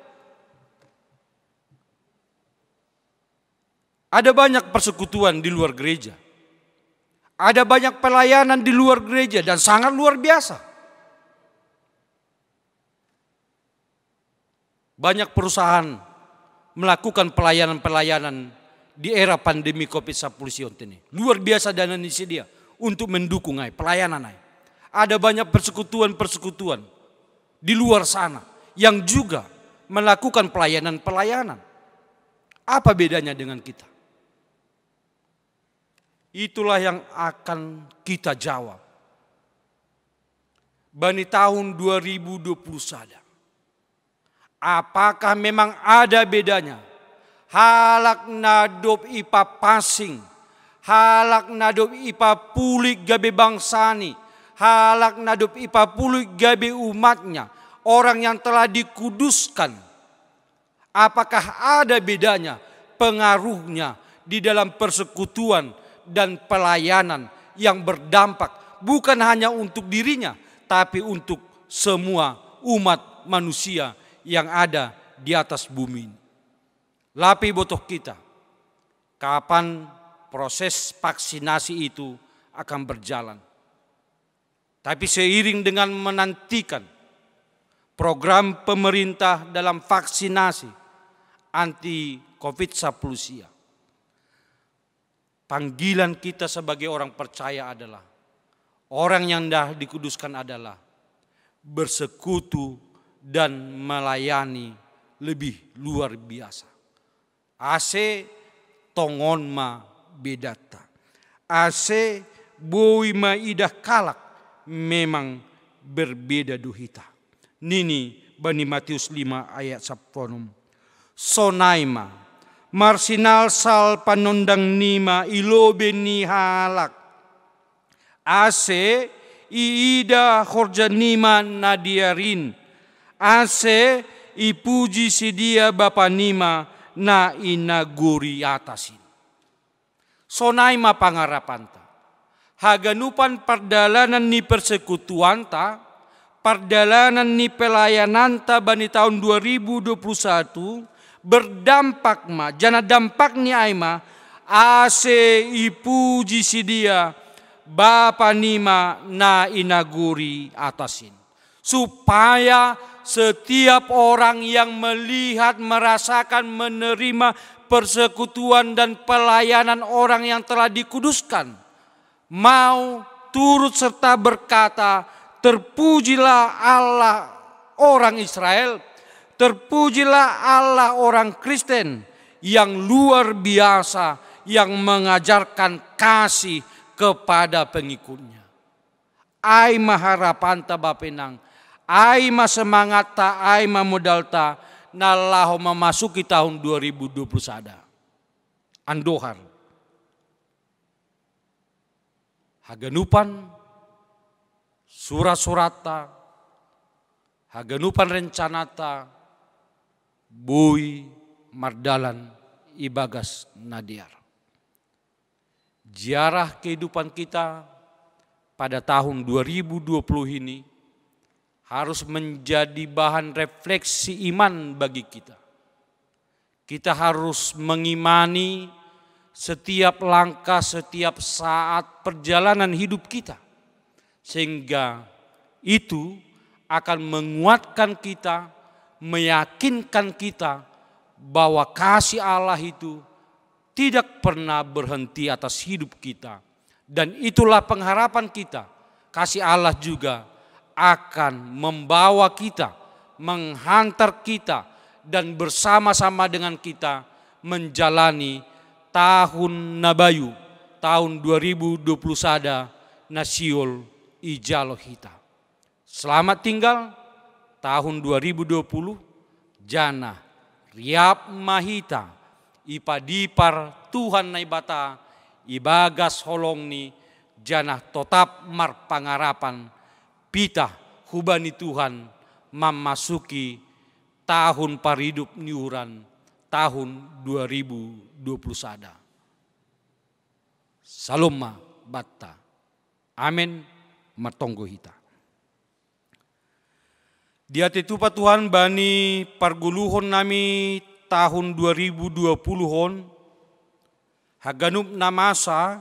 Ada banyak persekutuan di luar gereja. Ada banyak pelayanan di luar gereja dan sangat luar biasa. Banyak perusahaan melakukan pelayanan-pelayanan di era pandemi covid sepuluh sion ini. Luar biasa dana ni sidia untuk mendukung ai pelayanan ai. Ada banyak persekutuan-persekutuan di luar sana yang juga melakukan pelayanan-pelayanan. Apa bedanya dengan kita? Itulah yang akan kita jawab. Bani tahun dua ribu dua puluh sada. Apakah memang ada bedanya halak na dob ipapansing, halak na dob ipapulik gabe bangsani, halak na dob ipapulik gabe umatnya, orang yang telah dikuduskan? Apakah ada bedanya pengaruhnya di dalam persekutuan dan pelayanan yang berdampak bukan hanya untuk dirinya, tapi untuk semua umat manusia yang ada di atas bumi ini? Lape ibotoh kita, kapan proses vaksinasi itu akan berjalan. Tapi seiring dengan menantikan program pemerintah dalam vaksinasi anti covid sepuluh sia, panggilan kita sebagai orang percaya adalah, orang yang dah dikuduskan adalah bersekutu dan melayani lebih luar biasa. Ase tongon ma bedanta. Ase boi ma idah kalak memang berbeda do hita. Nini bani Matius lima ayat sappulu onom. Sonai ma, marsinalsal panondang nima i lobei ni halak. Ase iida horja nima na dear in, ase ipuji sidia Bapa nima na i nagori atas in. Sonai ma pangarapanta. Haganupan pardalanan ni persekutuanta, pardalanan ni pelayananta bani tahun dua ribu dua puluh satu, berdampak ma, janah dampakni ai ma, ase ipuji sidia Bapa nima na i nagori atas in. Supaya setiap orang yang melihat, merasakan, menerima persekutuan dan pelayanan orang yang telah dikuduskan, mau turut serta berkata, "Terpujilah Allah orang Israel, terpujilah Allah orang Kristen yang luar biasa, yang mengajarkan kasih kepada pengikutnya." Ai ma harapanta, bapa inang, ai ma semangatta, ai ma modalta, na laho mamasuki tahun dua ribu dua puluh sada. Andohar. Haganupan sura-suranta, haganupan rencananta, boi mardalan ibagas na dear. Ziarah kehidupan kita pada tahun dua ribu dua puluh ini harus menjadi bahan refleksi iman bagi kita. Kita harus mengimani setiap langkah, setiap saat perjalanan hidup kita. Sehingga itu akan menguatkan kita, meyakinkan kita bahwa kasih Allah itu tidak pernah berhenti atas hidup kita. Dan itulah pengharapan kita. Kasih Allah juga akan membawa kita, menghantar kita, dan bersama-sama dengan kita menjalani tahun na bayu, tahun dua ribu dua puluh sada na sihol ijalo hita. Selamat tinggal tahun dua ribu dua puluh, janah riap ma hita ipadipar Tuhan Naibata ibagas holongni, janah totap marpangarapan pitah hubani Tuhan mamasuki tahun paridup ni uhuran tahun dua ribu dua puluh sada. Salom ma banta. Amen. Martonggo hita. Diatei tupa Tuhan bani pargoluhon nami tahun dua ribu dua puluh on, haganup na masa,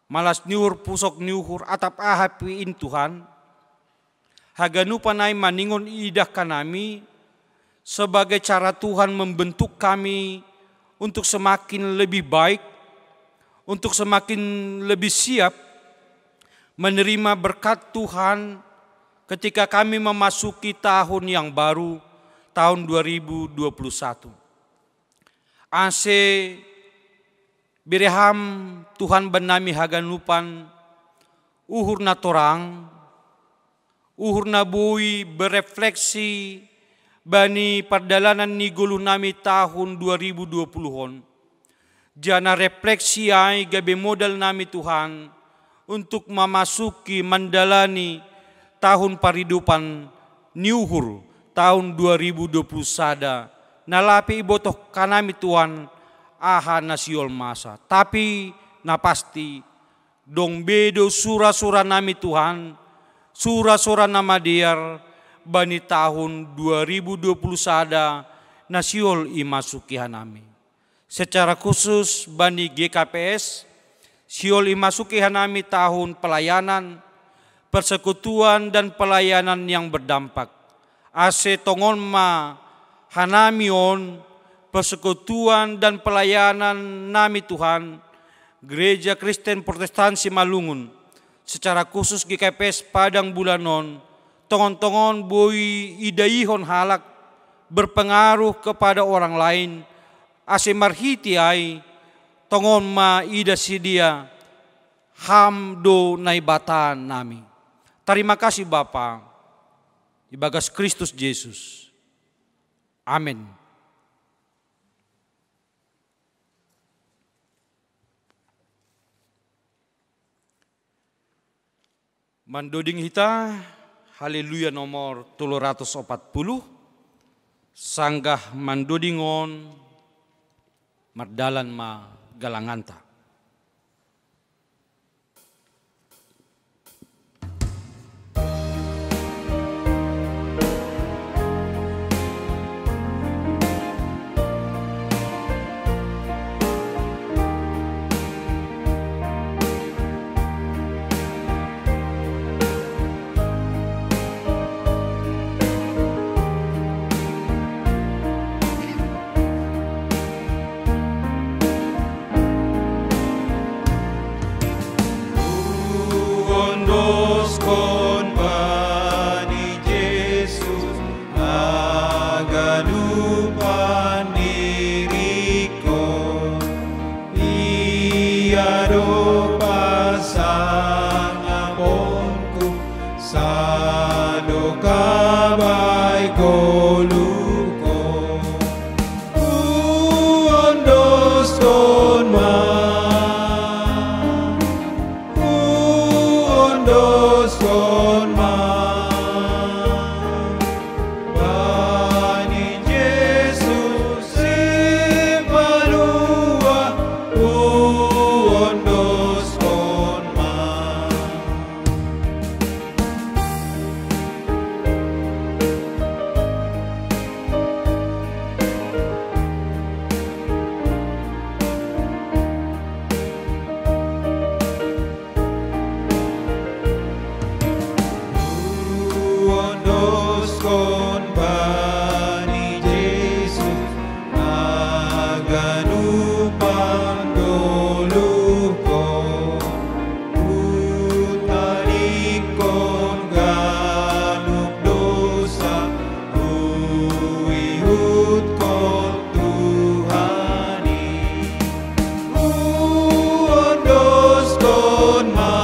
malas ni uhur, pusok ni uhur, atap aha pe in Tuhan, haganupan ai maningon iidah hanami sebagai cara Tuhan membentuk kami untuk semakin lebih baik, untuk semakin lebih siap menerima berkat Tuhan ketika kami memasuki tahun yang baru, tahun dua ribu dua puluh satu. Ase bere Ham Tuhan bannami haganupan uhur na torang, uhur na boi berefleksi bani pardalanan ni goluhnami tahun dua ribu dua puluh on. Janah refleksi ai gabe modal nami Tuhan untuk mamasuki mandalani tahun paridupan ni uhur tahun dua ribu dua puluh sada, na lape ibotoh hanami Tuhan aha na sihol masa. Tapi na pasti, dong be do sura-sura nami Tuhan, sura-sura na madear bani tahun dua ribu dua puluh sada na sihol imasuki hanami. Secara khusus bani G K P S, sihol imasuki hanami tahun pelayanan, persekutuan dan pelayanan yang berdampak. Ase tongon ma hanami on persekutuan dan pelayanan nami Tuhan, Gereja Kristen Protestan Simalungun, secara khusus G K P S Padang Bulan on, tongon-tongon boi idaihon halak berpengaruh kepada orang lain, ase marhite ai tongon ma idah sidea Ham do Naibata nami. Tarima kasih Bapa, ibagas Kristus Jesus. Amen. Mandoding hita, Haleluya nomor tolu ratus opat puluh, sanggah mandoding on, mardalan ma galanganta. Huondoskon bani Jesus haganupan diriku, Ia do pasangaponku, sadokah bai ngoluku. Huondoskon ma, huondoskon ma bani Jesus Sipalua, huondoskon ma. Huondoskon bani Jesus haganupan ngoluku, hutadingkon ganup dosa, huihutkon Tuhan i. Huondoskon ma,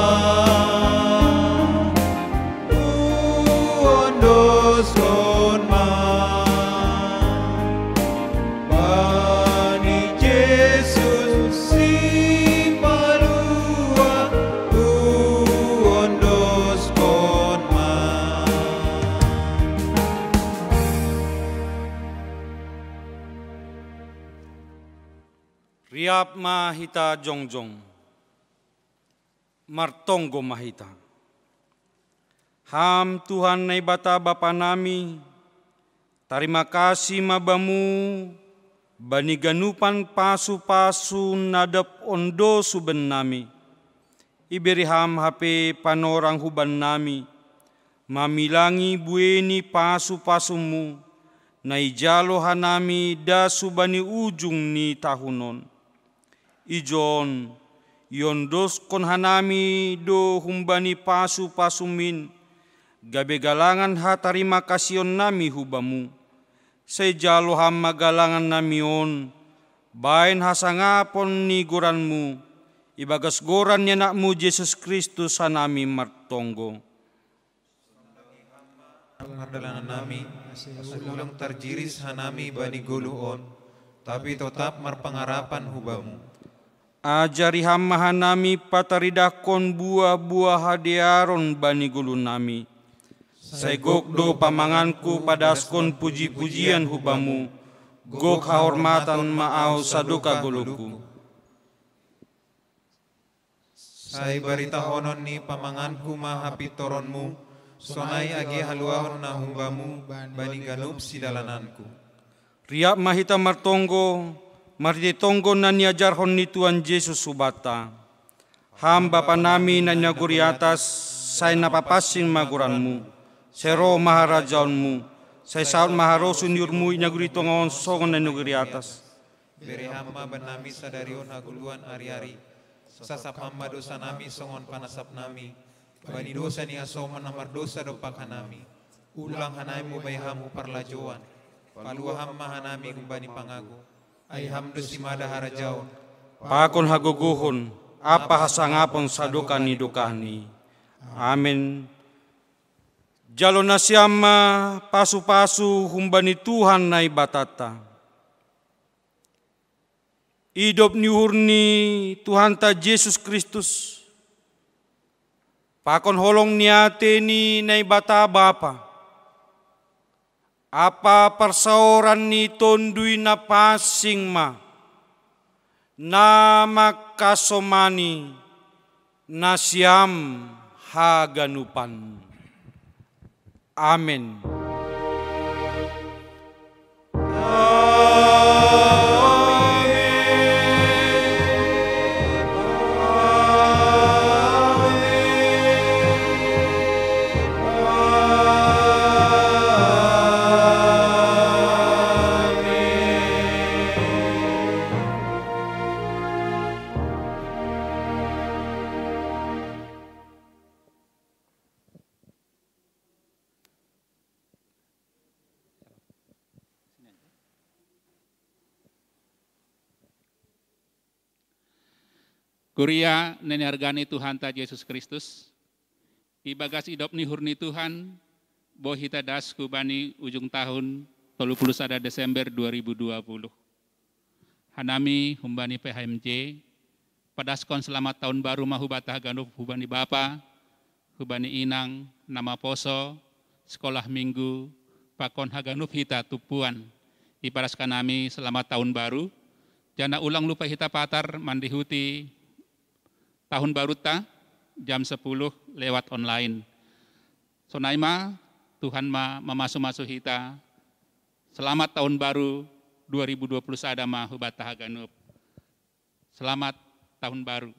huondoskon ma bani Jesus Sipalua, huondoskon ma. Riap ma hita jongjong. Martonggo ma hita. Ham Tuhan Naibata Bapa nami, tarima kasih ma Bamu bani ganupan pasu-pasu na dob ondo suben nami. Ibere Ham hape panorang huban nami, mamilangi buei ni pasu-pasuMu, na ijalo hanami das hubani ujung ni tahun on. Ijon, iondoskon hanami do humbani pasu-pasumin, gabe galangan hatarima kasionnami hu Bamu. Sai jalo Ham ma galangannami on, bahen hasangapon ni goranMu, ibagas goran ni AnakMu Jesus Kristus hanami martonggo. Mardalanannami, ase ulang tarjiris hanami bani goluh on, tapi totap marpangarapan hu Bamu. Ajari Ham ma hanami pataridahkon buah-buah hadearon bani goluhnami. Sai gok do pamanganku padaskon puji-pujian hu Bamu, gok hahormatan ma ahu sadokah goluhku. Sai baritahonon ni pamanganku ma hapintoronMu, sonai age haluahon na hu Bamu bani ganup sidalananku. Riap ma hita martonggo, marhitei tonggo na niajarhon ni Tuhan Jesus hubanta. Ham Bapa nami na i nagori atas, sai na papansing ma goranMu. Sai ro ma harajaonMu. Sai saut ma harosuh ni uhurMu i nagori tonga on songon na i nagori atas. Bere Ham ma bannami sadari on hagoluhan ari-ari. Sasap Ham ma dosanami songon panasapnami bani dosa ni hasoman na mardosa dompak hanami. Ulang hanami mamboan Ham hu parlajouan. Palua Ham ma hanami humbani pangago. Ai Ham do simada harajaon, pakon hagogohon, ampa hasangapon sadokah ni dokahni. Amen. Jalo nasiam ma pasu-pasu humbani Tuhan Naibatanta. Idop ni uhur ni Tuhanta Jesus Kristus, Pakon holong ni atei ni Naibata Bapa, ampa parsaoran ni Tonduy Napansing ma, na mangkasomani nasiam haganupan. Amen. Kuria na hinaharga ni Tuhanta Jesus Kristus, ibagas idop ni uhur ni Tuhan, boi hita das hubani ujung tahun, tolu puluh sada Desember dua ribu dua puluh. Hanami humbani P H M J, padaskon selamat tahun baru ma hubata haganup, hubani bapa, hubani inang, na maposo, sekolah minggu, pakon haganup hita tumpuan. Ipadaskan nami selamat tahun baru, janah ulang lupa hita patar mandihuti tahun barunta jam sepuluh lewat online. Sonai ma, Tuhan ma mamasu-masu hita. Selamat tahun baru dua ribu dua puluh sada ma hubata haganup. Selamat tahun baru.